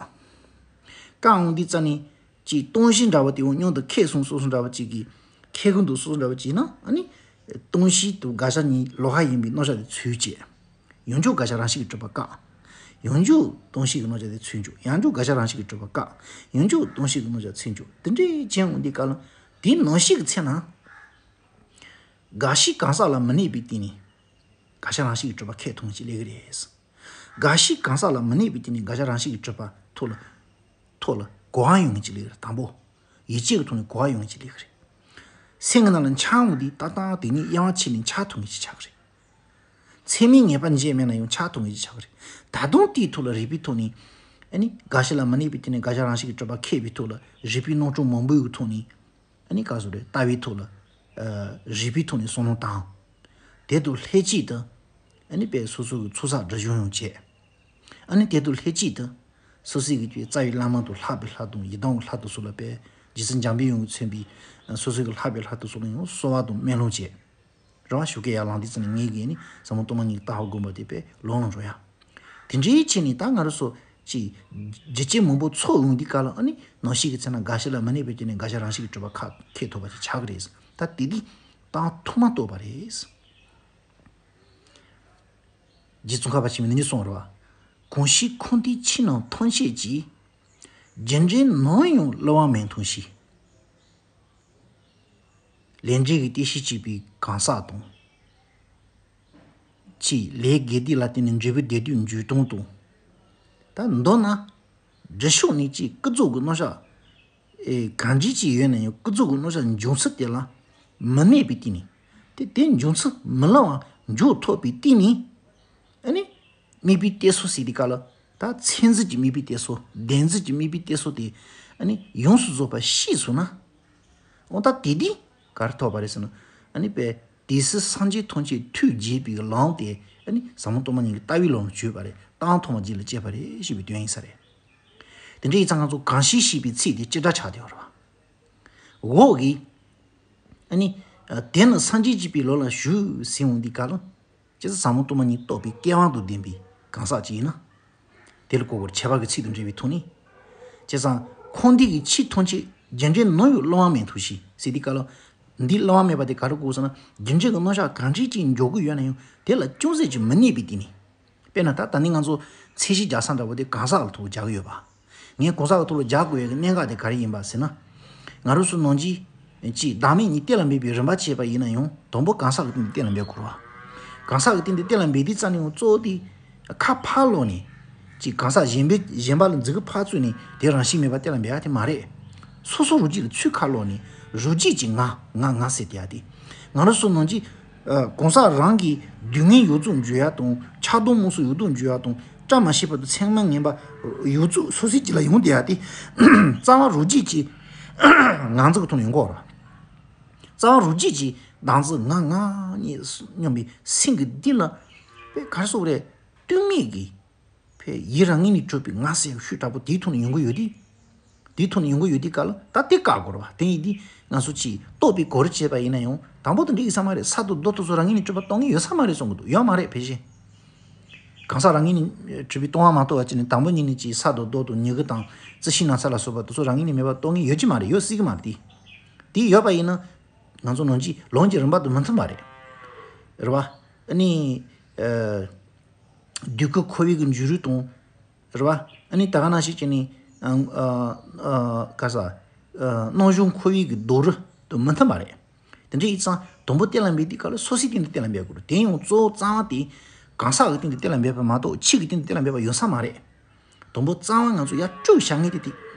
བཀག་འོང་དུས་ཙང་ནས་ཅིག་སྟོང་གཞི་འདྲ་བོ་དེ་འོང་། མཉམ་དུ་མཁས་སོང་སོ་སོ་འདྲ་བོ་ཅིག་གིས། མཁས་ཀྱི་འདུག་སོ་སོ་འདྲ་བོ་ཅིག་ཡིན་ན། ཨ་ནི་སྟོང་གཞི་དང་དགག་བྱ་གཉིས་ལོགས་ཀ་ཡིན་པའི་རྣམ་གཞག་དེ་འཚོལ་བྱས། ཡོངས་རྫོགས་དགག་བྱ་རང་བཞིན་གྱིས་གྲུབ་པ་བཀག་ཡོངས་རྫོགས་སྟོང་གཞི་གི་རྣམ་གཞག་དེ་འཚོལ་འཇུག་ཡོངས་རྫོགས་དགག་བྱ་རང་བཞིན་གྱིས་གྲུབ་པ་བཀག་ཡོངས་རྫོགས་སྟོང་གཞི་གི་རྣམ་གཞག་འཚོལ་འཇུག་དེ་འདྲའི་བྱས་འོང་དུས་སྐབས་ལ། དེའི་ནང་གཞི་གི་ཚེ་ན། དགག་བྱའི་གང་ཟག་ལ་མི་གནས་པའི་སྟེང་ནས་དགག་བྱ་རང་བཞིན་གྱིས་གྲུབ་པ་ཁེགས་ཐུབ་ངེས་ཅིག་སླེབས་ཀྱི་རེད། དགག་བྱའི་གང་ཟག་ལ་མི་གནས་པའི་སྟེང་ནས་དགག་བྱ་རང་བཞིན་གྱིས་གྲུབ་པ་ཐོག་ལ། ཐོག་ལ་གོ་བ་ཡོང་ངེས་ཅིག་སླེབས་ཀྱི་རེད། དང་པོ། ཡིད་ཆེས་ཀྱི་ཐོག་ནས་གོ་བ་ཡོང་ངེས་ཅིག་སླེབས་ཀྱི་རེད། སེམས་ཀྱི་ནང་ལ་འཆར་འོང་དུས་ཏག་ཏག་དེ་ཉིད་དབྱེ་བ་ཕྱེ་ནས་འཆར་ཐུབ་ངེས་ཅིག་ཆགས་ཀྱི་རེད། ཚད་མའི་ངེས་པ་འབྱེད་མེད་ན་ཡང་འཆར་ཐུབ་ངེས་ཅིག་ཆགས་ཀྱི་རེད། ད་དུང་དེའི་ཐོག་ལ་རིགས་པའི་ཐོག་ནས། ཨ་ནི་དགག་བྱ་ལ་མི་གནས་པའི་སྟེང་ནས་དགག་བྱ་རང་བཞིན་གྱིས་གྲུབ་པ་ཁེགས་པའི་ཐོག་ལ། རིགས་པའི་རྣམ་གྲངས་མང་པོའི་ཐོག་ནས། ཨ་ནི་ག་རེ་ཟེར་རེད། ལྟ་བའི་ཐོག་ལ། ཨ་རིགས་པའི་ཐོག་ནས་བསམ་བློ་བཏང་། དེ་དང་ལྷན་ཅིག་ཏུ། ཨ་ནི་དཔེ་སོ་སོ་གི་ཚོགས་བསགས་སྒྲིབ་སྦྱོང་ཡང་བྱས། ཨ་ནི་དེ་དང་ལྷན་ཅིག་ཏུ། སོ་སོ་གི་དཔེ་རྩ་བའི་བླ་མ་དང་ལྷག་པའི་ལྷ་དང་ཡི་དམ་གྱི་ལྷ་དང་སོགས་ལ། དཔེ་རྗེ་བཙུན་འཇམ་པའི་དབྱངས་ཀྱིས་མཚོན་པའི་སོ་སོ་གི་ལྷག་པའི་ལྷ་དང་སོགས་ལ་ཡང་གསོལ་བ་དང་སྨོན་ལམ་བྱས། རེད་བ། ཞོགས་ཀས་ཡར་ལངས་དུས་ཙམ་ནས་ངས་ཀྱིས་ནི་ཟབ་མོ་སྟོང་པ་ཉིད་ཀྱི་ལྟ་བ་བསྒོམ་པ་དེ་དཔེ་ལོན་ལོན་འགྲོ་ཡ། དེ་འདྲའི་ཆེད་ནས་ད་ང་རང་ཚོ་ཅིག་རྒྱུ་རྐྱེན་མང་པོ་ཚོགས་ཡོང་དུས་སྐབས་ལ། ཨ་ནི་ནང་བཞིན་གྱི་ཚེ་ན་དགག་བྱ་ལ་མི་གནས་པའི་སྟེང་ནས་དགག་བྱ་རང་བཞིན་གྱིས་གྲུབ་པ་ཁེགས་ཐུབ་པ་ཅིག་ཆགས་ཀྱི་རེད། ད་དེ་དུས་དང་ཐོག་མ་རྟོགས་པ་རེད། རྗེ་ཙོང་ཁ་པ་ཆེན་པོས་འདི་ནས་གསུངས་རེད་བ། གང་ཞིག་འཁོར་འདས་ཕྱི་ནང་ཐམས་ཅད་ཀྱི། རྒྱུ་འབྲས་ནམ་ཡང་བསླུ་བ་མེད་མཐོང་ཞིང་། ལས་འབྲས་ཀྱི་རྟེན་གཞི་བྱས་པའི་གང་ཟག་དང་། ཅིག་ལས་དགེ་སྡིག་ལ་བརྟེན་ནས་འབྲས་བུ་བདེ་སྡུག་འཇོག་སྟངས་དང་། ད་མདོར་ན། སྒྲུབ་ཕྱོགས་ནས་ཅིག་ཀུན་རྫོབ་ཀྱི་རྣམ་གཞག་ཨེ་གང་འདྲ་ཅིག་ཡོད་ན་ཡང་། ཀུན་རྫོབ་ཀྱི་རྣམ་གཞག་འབྱུང་ཚུལ་དེ་ལ་མི་གནས་པའི་སྟེང་ནས། དེ་དེ་འབྱུང་ཚུལ་མི་སླུ་བ་འཇོག་ཐུབ་པའི་སྟེང་ནས། ཨ་ནི་དམིགས་པའི་གཏད་སོ་ཟེར་དུས་སྐབས་ལ། ད་མཚན་འཛིན་གྱི་དམིགས་པའི་གཏད་སོ། བདེན་འཛིན་གྱི་དམིགས་པའི་གཏད་སོ་དེ་ཨ་ནི་ཡོངས་སུ་རྫོགས་པ་ཤེས་སོང་ན། འོ་ད་དེ་དུས་ག་རེ་ཐོབ་པ་རེད་ཟེར་ན། ཨ་ནི་དཔེ་དེ་སྲིད་སངས་རྒྱས་ཐམས་ཅད་ཐུགས་དགྱེས་པའི་ལམ་དེ། ཨ་ནི་ཟབ་མོ་སྟོང་པ་ཉིད་ཀྱི་ལྟ་བའི་ལམ་ལ་བྱོན་པ་རེད། དང་ཐོག་མ་རྒྱུད་ལ་སྐྱེས་པ་རེད་ཞེས་པའི་དོན་ཡིན་ས་རེད། དེ་འདྲ་ཡིན་ཙང་ང་ཚོ་གང་ཞིག་ཞེས་པའི་ཚིག་དེ་ཅི་འདྲ་ཆགས་བསྡད་པ་རེད་བ། འོག་གི། ཨ་ནི། དེ་ནི་སངས་རྒྱས་བྱེད་པའི་ལམ་ལ་ཞུགས་ཟེར་འོང་དུས་སྐབས་ལ། བྱས་ཙང་ཟབ་མོ་སྟོང་པ་ཉིད་རྟོགས་པའི་སྐལ་བ་དང་ལྡན་པའི་གང་ཟག་ཅིག་ཡིན་ན། དེ་ལ་གོ་དགོས་རེད། ཁྱད་པར་གྱི་ཚིག་དང་འབྲེལ་བའི་ཐོག་ནས། བྱས་ཙང་འཁོར་འདས་ཀྱི་ཕྱི་ཐམས་ཅད་རྒྱུ་འབྲས་ནམ་ཡང་བསླུ་བ་མེད་མཐོང་ཞིང་ཟེར་དུས་སྐབས་ལ། འདི་བསླུ་བ་མེད་པ་དེ་ག་རེ་གོ་དགོས་ཟེར་ན། རྒྱུ་འབྲས་ཀྱི་རྣམ་གཞག་གང་འདྲ་ཅིག་འཇོག་གི་ཡོད་ན་ཡང་། དེ་ལ་ཅུང་ཟད་ཅིག་མི་གནས་པའི་སྟེང་ནས། དཔེར་ན་ད་ད་ནི་ང་ཚོ་ཚད་གཞི་རྒྱག་ས་འདྲ་པོ་དེ་གང་ཟག་གི་ཐོག་རྒྱག་གི་ཡོད་པ། ངས་གང་ཟག་གི་ཐོག་ལ་རྒྱག་དགོས་ཡག་གི་གནད་འགག་དེ་ག་རེ་ཡིན་པ་ཟེར་ན། ང་རང་ཚོ་ནང་གི་གཅིག་བདག་མེད་གཉིས་གཏན་ལ་འབེབས་པའི་རིམ་པ་བྱས་པ་ཡིན་ན་ཡང་དང་པོ་གང་ཟག་གི་སྟེང་དུ་གཏན་ལ་འབེབས་དགོས་རེད་བ། གང་ཟག་གི་སྟེང་དུ་གཏན་ལ་འབེབས་དུས་ཙམ་ནས་ཡང་གཙོ་བོ་དེ་ཁ་ཕར་སློག་ནས་གཅིག་གང་ཟག་གཞན་པའི་གཞན་པ་ལ་འཛིན་གི་ཕར་བཙུགས་ནས་དེ་རང་བཞིན་མེད་པ་གཏན་ལ་འབེབས་ཡག་དེ་མ་རེད། སོ་སོ་རང་རྒྱུད་ལ་ཚུར་ཁ་སློག་ནས་རང་རྒྱུད་ཀྱི་ང་ང་ང་ཟེར་དེ་ཡག་དེ། ང་རང་ཚོ་ནང་གི་གང་ཟག་རང་གི་སྡུག་བསྔལ་ཡོངས་རྫོགས་འཇོམས་ཡག་དང་ཆགས་སྡང་རྨོངས་གསུམ་ཡོངས་རྫོགས་འཇོམས་ཡག་དང་བཀྲ་མ་ཤིས་པ་དང་མཚན་མ་ངན་པ་ཡོངས་རྫོགས་སོ་སོའི་རྒྱུད་ལ་ཡོང་བསྡད་ཡག་དེ། རྩ་བ་རང་རྒྱུད་ཀྱི་ང་ཚོ་གི་ཐོག་ནས་ཡོང་གི་ཡོད་རེད། རྩ་བ་རང་རྒྱུད་ཀྱི་བདག་འཛིན་ང་ང་གཉིས་སྙོམས་པའི་སེམས་ཀྱི་གཏིང་ལ་དཔེ་ག་རེ་ཟེར་དགོས་རེད། གཏིང་མེད་ཀྱི་ཕའི་ཡུལ་རང་ངོས་ནས་གྲུབ་པའི་ང་ཟེར་བའི་ཤུགས་དྲག་པོ་དེའི་ཐོག་ནས་ཡོང་གི་ཡོད་དེ། དེའི་ཐོག་ནས་ཡོང་གི་ཡོད་དེ་ག་ལ་ད་དེ་བཀག་དགོས་རེད་བ། དེ་ཡིན་དུས་ང་ཚོ་ཅིག་རྟོགས་པའི་གོ་རིམ་བྱས་པ་ཡིན་ན་ཡང་དང་པོ་དེ་འདྲ་ཡིན་ས་མ་རེད། ས་དང་རྡོ་དེ་ཚོ་རང་ངོས་ནས་གྲུབ་པ་རྟོགས་ངེས་ཡོད་ས་མ་རེད་གསུང་གི་འདུག་ཡོད་མ་རེད་ཕལ་ཆེར། གང་ཟག་རང་ངོས་ནས་གྲུབ་པའི་སྟོང་པ་མ་རྟོགས་པ་ཅིག་ནི་དང་པོ་ཉིད་ནས་ཅིག་ས་དང་རྡོ་དང་མྱུ་གུ་དང་རྩི་ཤིང་ན་ཚ་ལ་སོགས་པ་དེ་ཚོ་རང་ངོས་ནས་མེད་པ་རྟོགས་ངེས་ཡོད་ཀྱི་མ་རེད། ཡོད་སྲིད་ཀྱི་མ་རེད་དེ། དེ་ཡོད་པ་ཡིན་ན་ང་ཚོ་ནང་གི་ལུང་གི་རིམ་པ་དང་མི་མཐུན་པ་རེད། རེད་བ། ཨ་ནི། ཨ། དུས་ཀྱི་འཁོར་བའི་གི་འཇུག་རུས་དང་། རེད་བ། ཨ་ནི་ད་ག་ནང་བཞིན་བྱས་ནས། ཨ། ཨ། ཨ། ག་ས། ཨ། སྣང་གཞག་འཁོར་བའི་གི་རྡོ་རུས་དང་མི་མཐུན་པ་རེད། དེ་འདྲ་ཡིན་ཙང་དང་པོ་གཏན་ལ་འབེབས་དུས་སྐབས་ལ་སོ་སོའི་སྟེང་དུ་གཏན་ལ་འབེབས་དགོས་རེད། དེ་ཡང་གཙོ་བོ་རྩ་བ་དེ་གང་ཟག་གི་སྟེང་དུ་གཏན་ལ་འབེབས་པ་མ་གཏོགས་ཕྱི་གི་སྟེང་དུ་གཏན་ལ་འབེབས་པ་ཡོད་ས་མ་རེད། དང་པོ་རྩ་བ་ང་ཚོ་ཡར་དཀྲུགས་བཞག་མཁན་དེ་དེ་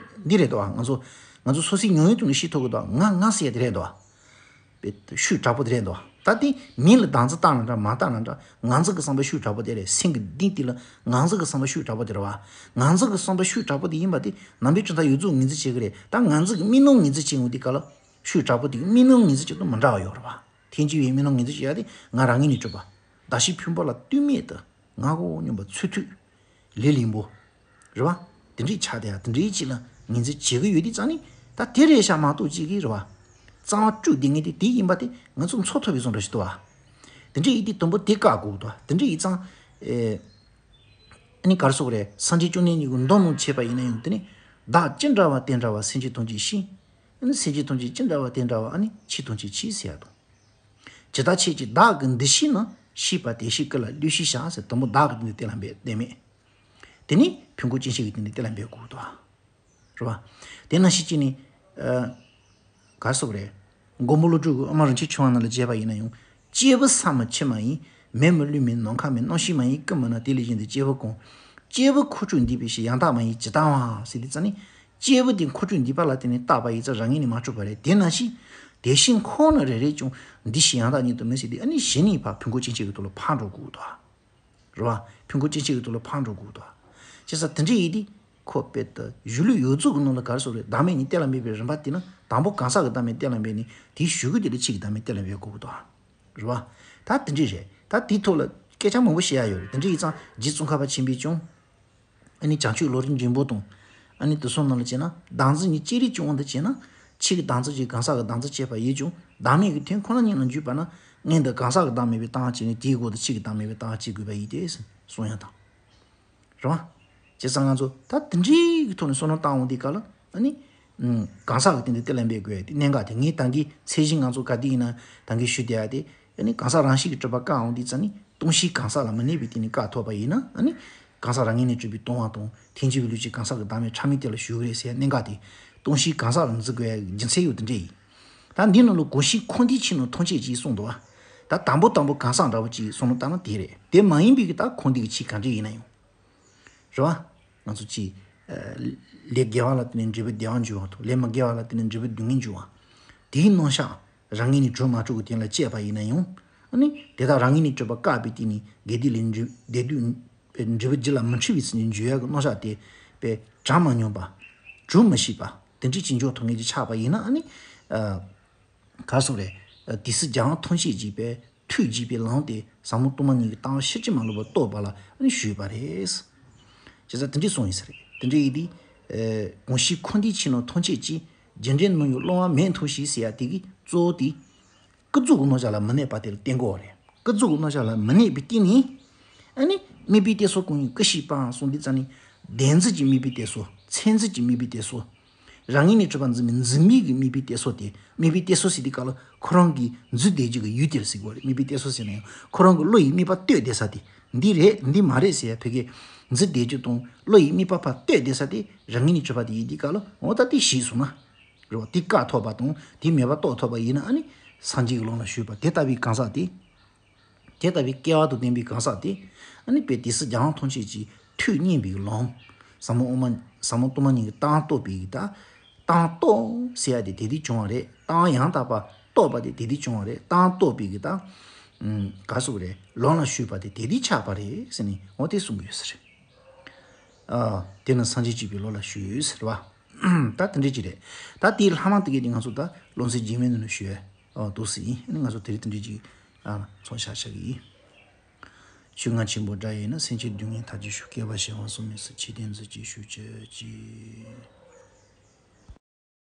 འདི་རེད་དོ། ང་ཚོ་ང་ཚོ་སོ་སོའི་ཉམས་མྱོང་ཐོག་ནས་ཤེས་ཐུབ་གི་འདུག་ང་ང་ཟེར་ཡ་དེ་རེད་དོ། པའི་ཤུགས་དྲག་པོ་དེ་རེད་འདུག་ད་དེ་མིང་ལ་བདག་འཛིན་བཏང་ན་འདྲ་མ་བཏང་ན་འདྲ། ང་ཚོ་གི་བསམ་པ་ཤུགས་དྲག་པོ་དེ་རེད། སེམས་ཀྱི་གཏིང་དེ་ལ་ང་ཚོ་གི་བསམ་པ་ཤུགས་དྲག་པོ་དེ་རེད་བ། ང་ཚོ་གི་བསམ་པ་ཤུགས་དྲག་པོ་དེ་ཡིན་པ་དེ་ནང་པའི་གྲུབ་མཐའ་ཡོངས་རྫོགས་ངོས་འཛིན་བྱེད་ཀྱི་རེད། ད་ང་ཚོ་གི་རྨི་ལམ་ངོས་འཛིན་བྱེད་འོང་དུས་སྐབས་ལ་ཤུགས་དྲག་པོ་དེ་གི་རྨི་ལམ་ངོས་འཛིན་བྱེད་དུ་མི་འདྲ་བ་ཡོད་རེད་བ། ཐེངས་གཅིག་ཡིན་རྨི་ལམ་ངོས་འཛིན་བྱེད་ཡ་དེ་ང་རང་ངོས་ནས་གྲུབ་པ། བདག་གཞན་ཕུང་པོ་ལ་ལྟོས་མེད་དུ་ང་གོ་སྙོམས་པ་ཚུལ་མཐུན། ལས་ལེན་པོ། རེད་བ། དེ་འདྲའི་ཆ་དེ་ཡང་དེ་འདྲའི་ཅིག་ལ་ངོས་འཛིན་བྱེད་ཀྱི་ཡོད་དུས་ཙང་ནི་ད་དེ་རེད་ཤག་མ་གཏོགས་ཅིག་གིས་རེད་བ། རྩ་བ་དཀྲུགས་བསྡད་མཁན་དེ་དེ་ཡིན་པ་དེ་ང་ཚོ་མཚོན་ཐུབ་པའི་བཟོ་འདྲ་ཞིག་འདུག་བ། དེ་འདྲའི་ཡིན་དུས་དང་པོ་དེ་བཀག་དགོས་འདུག་དེ་འདྲའི་ཡིན་ཙང་། ཨེ། ཨ་ནི་ག་རེ་ཟེར་དགོས་རེད། སངས་རྒྱས་བཅོམ་ལྡན་འདས་ཀྱི་མདོ་ནང་བྱས་པ་ཡིན་ན་ཡང་དེ་ནི། བདག་ཅི་འདྲ་བ་དེ་འདྲ་བ་སེམས་ཅན་ཐམས་ཅད་ཤེས། ཨ་ནི་སེམས་ཅན་ཐམས་ཅད་ཅི་འདྲ་བ་དེ་འདྲ་བ་ཨ་ནི་ཆོས་ཐམས་ཅད་མཁྱེན་ཟེར་ཡ་དང་། ཇི་ལྟར་ཁྱེད་ཀྱིས་བདག་གི་འདུ་ཤེས་ནི། ཤེས་པ་དེ་བཞིན་ཀུན་ལ་ལུས་ཤེས་བྱ་ཟེར། དང་པོ་བདག་གི་སྟེང་དུ་གཏན་ལ་འབེབས་བསྡད་མེད། དེ་ནི་ཕུང་པོ་སྐྱེ་མཆེད་ཀྱི་སྟེང་དུ་གཏན་ལ་འབེབས་དགོས་འདུག་རེད་བ། དེ་ནང་བཞིན་བྱས་ནས། ཨ། ག་རེ་ཟེར་དགོས་རེད། མགོན་པོ་ཀླུ་སྒྲུབ་ཀྱིས་དབུ་མ་རིན་ཆེན་ཕྱོགས་ནང་ལ་བྱས་པ་ཡིན་ན་ཡང་། སྐྱེས་བུ་ས་མིན་ཆུ་མ་ཡིན། མེ་མིན་རླུང་མིན་ནམ་མཁའ་མིན། རྣམ་ཤེས་མ་ཡིན་ཀུན་མིན་ནོ། དེ་ལས་གཞན་དུ་སྐྱེས་བུ་གང་། སྐྱེས་བུ་ཁོ་ཆོས་འདས་པའི་ཕྱིར། ཡང་དག་མ་ཡིན་ཇི་ལྟ་བ་ཟེར་དུས་ཙ་ནི། སྐྱེས་བུ་དེ་ཁོ་ཆོས་འདས་པ་ལ་བརྟེན་ནས་བཏགས་པ་ཡིན་ཙང་རང་ངོས་ནས་མ་གྲུབ་པ་རེད། དེ་ནང་བཞིན། དེ་བཞིན་ཁོང་ནི་རེ་རེས་ཀྱང་། འདས་ཕྱིར་ཡང་དག་ཉིད་དུ་མིན་ཟེར་དུས་ཨ་ནི་གཞི་ནས་ཕར་ཕུང་པོ་སྐྱེ་མཆེད་ཀྱི་ཐོག་ལ་ཕར་འགྲོ་དགོས་འདུག་རེད་བ། ཕུང་པོ་སྐྱེ་མཆེད་ཀྱི་ཐོག་ལ་ཕར་འགྲོ་དགོས་འདུག་བྱས་ཙང་དེ་འདྲ་ཡིན་དུས་ཁོ་དཔེ་ད་གཞི་ལུས་ཡོངས་རྫོགས་ཀྱི་ནང་ལ་ག་རེ་ཟེར་དགོས་རེད། བདག་མེད་གཉིས་གཏན་ལ་འབེབས་པའི་རིམ་པ་དེ་ནི་དང་པོ་གང་ཟག་གི་བདག་མེད་གཏན་ལ་འབེབས་ནས་དེའི་གཞུག་གུ་དེ་ལ་ཕྱི་གི་བདག་མེད་གཏན་ལ་འབེབས་དགོས་འདུག་རེད་བ། ད་དེ་འདྲ་རེད། ད་དེའི་ཐོག་ལ་སྐད་ཆ་མང་པོ་བཤད་ཡ་ཡོད་རེད། དེ་འདྲ་ཡིན་ཙང་རྗེ་ཙོང་ཁ་པ་ཆེན་པོས་ཀྱང་། ཨ་ནི་བྱང་ཆུབ་བློ་གྲོས་འབྲིང་པོ་དང་། ཨ་ནི་དེ་ཚོ་ནང་ལ་བྱས་ན་བདག་འཛིན་གྱི་བྱེད་རིགས་ཀྱི་དབང་དུ་བྱས་ན། ཕྱི་གི་བདག་འཛིན་གྱིས་གང་ཟག་གི་བདག་འཛིན་བྱས་པ་ཡིན་ཀྱང་བདག་མེད་ཀྱི་དོན་ཁོ་ན་ཉིད་ལ་འཇུག་པ་ན། སྔོན་དུ་གང་ཟག་གི་བདག་མེད་པའི་རྟགས་བྱས་ནས་དེའི་འོག་ཏུ་ཕྱི་གི་བདག་མེད་པའི་རྟགས་བྱེད་དགོས་པ་ཡིན་ཏེ། གསུང་ཡ་དང་། རེད་བ། བྱས་ཙང་ང་ཚོ་ད་དེ་འདྲའི་གི་ཐོག་ནས་བསམ་བློ་བཏང་འོང་དུས་སྐབས་ལ་ཨ་ནི། ཨུམ། གང་ཟག་གི་སྟེང་དུ་གཏན་ལ་འབེབས་དགོས་ཡ་དེ་གནད་འགག་དེ། ངས་ད་གིན་ཚད་གཞི་ང་ཚོ་ག་དུས་ཡིན་ན་ད་གིན་ཞུས་བསྡད་ཡ་དེ། ཨ་ནི་གང་ཟག་རང་བཞིན་གྱིས་གྲུབ་པ་བཀག་འོང་དུས་ཙ་ནི་སྟོང་གཞི་གང་ཟག་ལ་མི་གནས་པའི་སྟེང་ནས་བཀག་ཐུབ་པ་ཡིན་ན། ཨ་ནི་གང་ཟག་རང་ངོས་ནས་གྲུབ་པའི་སྟོང་པ་དང་ཐལ་འགྱུར་བའི་ལུགས་ཀྱི་གང་ཟག་གི་བདག་མེད་ཕྲ་མོའི་དེ་ལ་ཞུགས་ཀྱི་རེད་ཟེར་ཡ་གནད་འགག་དེ། སྟོང་གཞི་གང་ཟག་ལ་འཛིན་དགོས་ཡ་རྒྱུ་མཚན་ཡང་དེ་འདྲ་ཡིན། ད་འདི་ནང་ལ་གང་ཞིག་འཁོར་འདས་ཕྱི་ནང་ཐམས་ཅད་ཅེས་གསུངས་འདུག་བ། ད་དང་པོ་དང་པོ་གང་ཟག་འདྲ་བོ་ཅིག་བསམ་བློ་བཏང་ན་དེ་རེད། དེ་མ་ཡིན་པའི་གི་ད་འཁོར་འདས་ཀྱི་ཆོས་ག་འདྲ་ཡིན་ན་ཡང་། རེད་བ། ང་ཚོ་ཅིག་ཨ། ལས་དགེ་བ་ལ་བརྟེན་ནས་འབྲས་བུ་བདེ་བ་འབྱུང་བ་དང་། ལས་མི་དགེ་བ་ལ་བརྟེན་ནས་འབྲས་བུ་སྡུག་བསྔལ་འབྱུང་བ། དེའི་རྣམ་གཞག་རང་ངོས་ནས་གྲུབ་མ་གྲུབ་ཀྱི་དོན་ལ་དཔྱད་པ་ཡིན་ན་ཡང་། ཨ་ནི་དེ་དག་རང་ངོས་ནས་གྲུབ་པ་བཀག་པའི་སྟེང་ནས་དགེ་སྡིག་ལས་འབྲས་བུ་དགེ་སྡིག་འབྲས་བུ་རྒྱུ་ལ་མི་འཁྲུལ་བའི་ཚུལ་ནས་འབྱུང་ཡག་གི་རྣམ་གཞག་དེ་དཔེ་གྲངས་མ་སྙོམས་པ། གྲུབ་མི་ཤེས་པ། དེ་འདྲའི་ཅིག་འཇོག་ཐུབ་མཁན་ཅིག་ཆགས་པ་ཡིན་ན། ཨ་ནི། ཨ། ག་རེ་ཟེར་དགོས་རེད། དུས་གསུམ་རྒྱལ་དབང་ཐམས་ཅད་ཀྱི་དཔེ་ཐུགས་དགྱེས་པའི་ལམ་དེ་ཟབ་མོ་སྟོང་པ་ཉིད་ཀྱི་ལྟ་བ་ཕྱིན་ཅི་མ་ལོག་པར་རྟོགས་པ་ལ་ཨ་ནི་ཞུས་པ་རེད། བྱས་ཙང་དེ་འདྲའི་གསུངས་ཡིན་ས་རེད། དེ་འདྲ་ཡིན་དུས། ཨེ། གང་ཞིག་འཁོར་འདས་ཕྱི་ནང་ཐམས་ཅད་ཀྱི། རྒྱུ་འབྲས་རྣམ་གཉིས་སླུ་བ་མེད་མཐོང་ཞིང་ཟེར་ཡ་དེ་གི་གཙོ་བོ་དེ། ཀུན་རྫོབ་ཀྱི་རྣམ་གཞག་ལ་མི་གནས་པ་དེ་ལ་བརྟེན་དགོས་པ་རེད། ཀུན་རྫོབ་ཀྱི་རྣམ་གཞག་ལ་མི་གནས་པའི་སྟེང་ནས། ཨ་ནི་དམིགས་པའི་གཏད་སོ་གང་ཡིན་ཀུན་ཤེས་པའམ་གསུངས་དུས་ཙ་ནི། བདེན་འཛིན་གྱི་དམིགས་པའི་གཏད་སོ། མཚན་འཛིན་གྱི་དམིགས་པའི་གཏད་སོ། རང་ངོས་ནས་གྲུབ་པ་འཛིན་པའི་འཛིན་མེད་ཀྱི་དམིགས་པའི་གཏད་སོ་དེ། དམིགས་པའི་གཏད་སོ་ཟེར་དུས་སྐབས་ལ་ཁོ་རང་གི་འཛུལ་བསྡད་རྒྱུ་གི་ཡུལ་དེ་ལ་ཟེར་དགོས་རེད། དམིགས་པའི་གཏད་སོ་ཟེར་ན་ཡང་ཁོ་རང་གི་བློ་ཡི་དམིགས་པ་གཏད་བསྡད་ས་དེ། འདི་རེད་འདི་མ་རེད་ཟེར་ཡ་ཕ་གི་འཛི་བསྡད་རྒྱུ་དང་བློ་ཡི་དམིགས་པ་ཕར་གཏད་བསྡད་ས་དེ་རང་ངོས་ནས་གྲུབ་པ་དེ་ཡིན་དུས་སྐབས་ལ་འོ་ད་དེ་ཤེས་སོང་ན། རེད་བ། དེ་བཀག་ཐུབ་པ་དང་དེ་མེད་པ་རྟོགས་ཐུབ་པ་ཡིན་ན་ཨ་ནི་སངས་རྒྱས་ཀྱི་ལམ་ལ་ཞུགས་པ་དེ་ལྟ་བུའི་གང་ཟག་དེ། དེ་ལྟ་བུའི་སྐལ་བ་དང་ལྡན་པའི་གང་ཟག་དེ། ཨ་ནི་དཔེ་དེ་སྲིད་རྒྱ་གར་ཐམས་ཅད་ཀྱི་ཐུགས་མཉེས་པའི་ལམ། ཟབ་མོ་དབུ་མ་ཟབ་མོ་སྟོང་པ་ཉིད་ཀྱི་གཏན་རྟོགས་པའི་གི་ད། གཏན་རྟོགས་ཟེར་ཡ་དེ་དེ་དུས་བྱུང་བ་རེད། གཏན་ཡང་དག་པ་རྟོགས་པ་དེ་དེ་དུས་བྱུང་བ་རེད། གཏན་རྟོགས་པའི་གི་ད། ཨུམ། ག་ཟེར་རེད། ལམ་ལ་ཞུགས་པ་དེ་དེ་དུས་ཆགས་པ་རེད་ཟེར་ནས་འོ་དེ་གསུང་གི་ཡོད་ས་རེད། ཨ། དེ་ནི་སངས་རྒྱས་གཅིག་པུའི་ལམ་ལ་ཞུགས་ཟེར་བ། ད་དེ་འདྲ་ཅིག་རེད། ད་དེའི་ལྷག་མ་དེ་གས་དེ་ང་ཚོ་ད་ལམ་སྲོལ་རྗེས་མའི་ནང་ནས་ཞུ་ཡ། ཨ། འདུག་སེ་ཡིན། ཨ་ནི་ང་ཚོ་དེ་རིང་དེ་འདྲ་ཅིག་ཨ། ཚོགས་བཞག་བཞག་གི་ཡིན། ཆོས་རྔ་ཆེན་པོ་སྒྲ་ཡིས་ནི། སེམས་ཅན་སྡུག་བསྔལ་ཐར་གྱིས་ཤོག་སྐལ་བ་བྱེ་བ་གསུམ་མེད་སར། ཆོས་སྟོན་མཛོད་ཅིག་ཞུ་བྱེད་ཅིག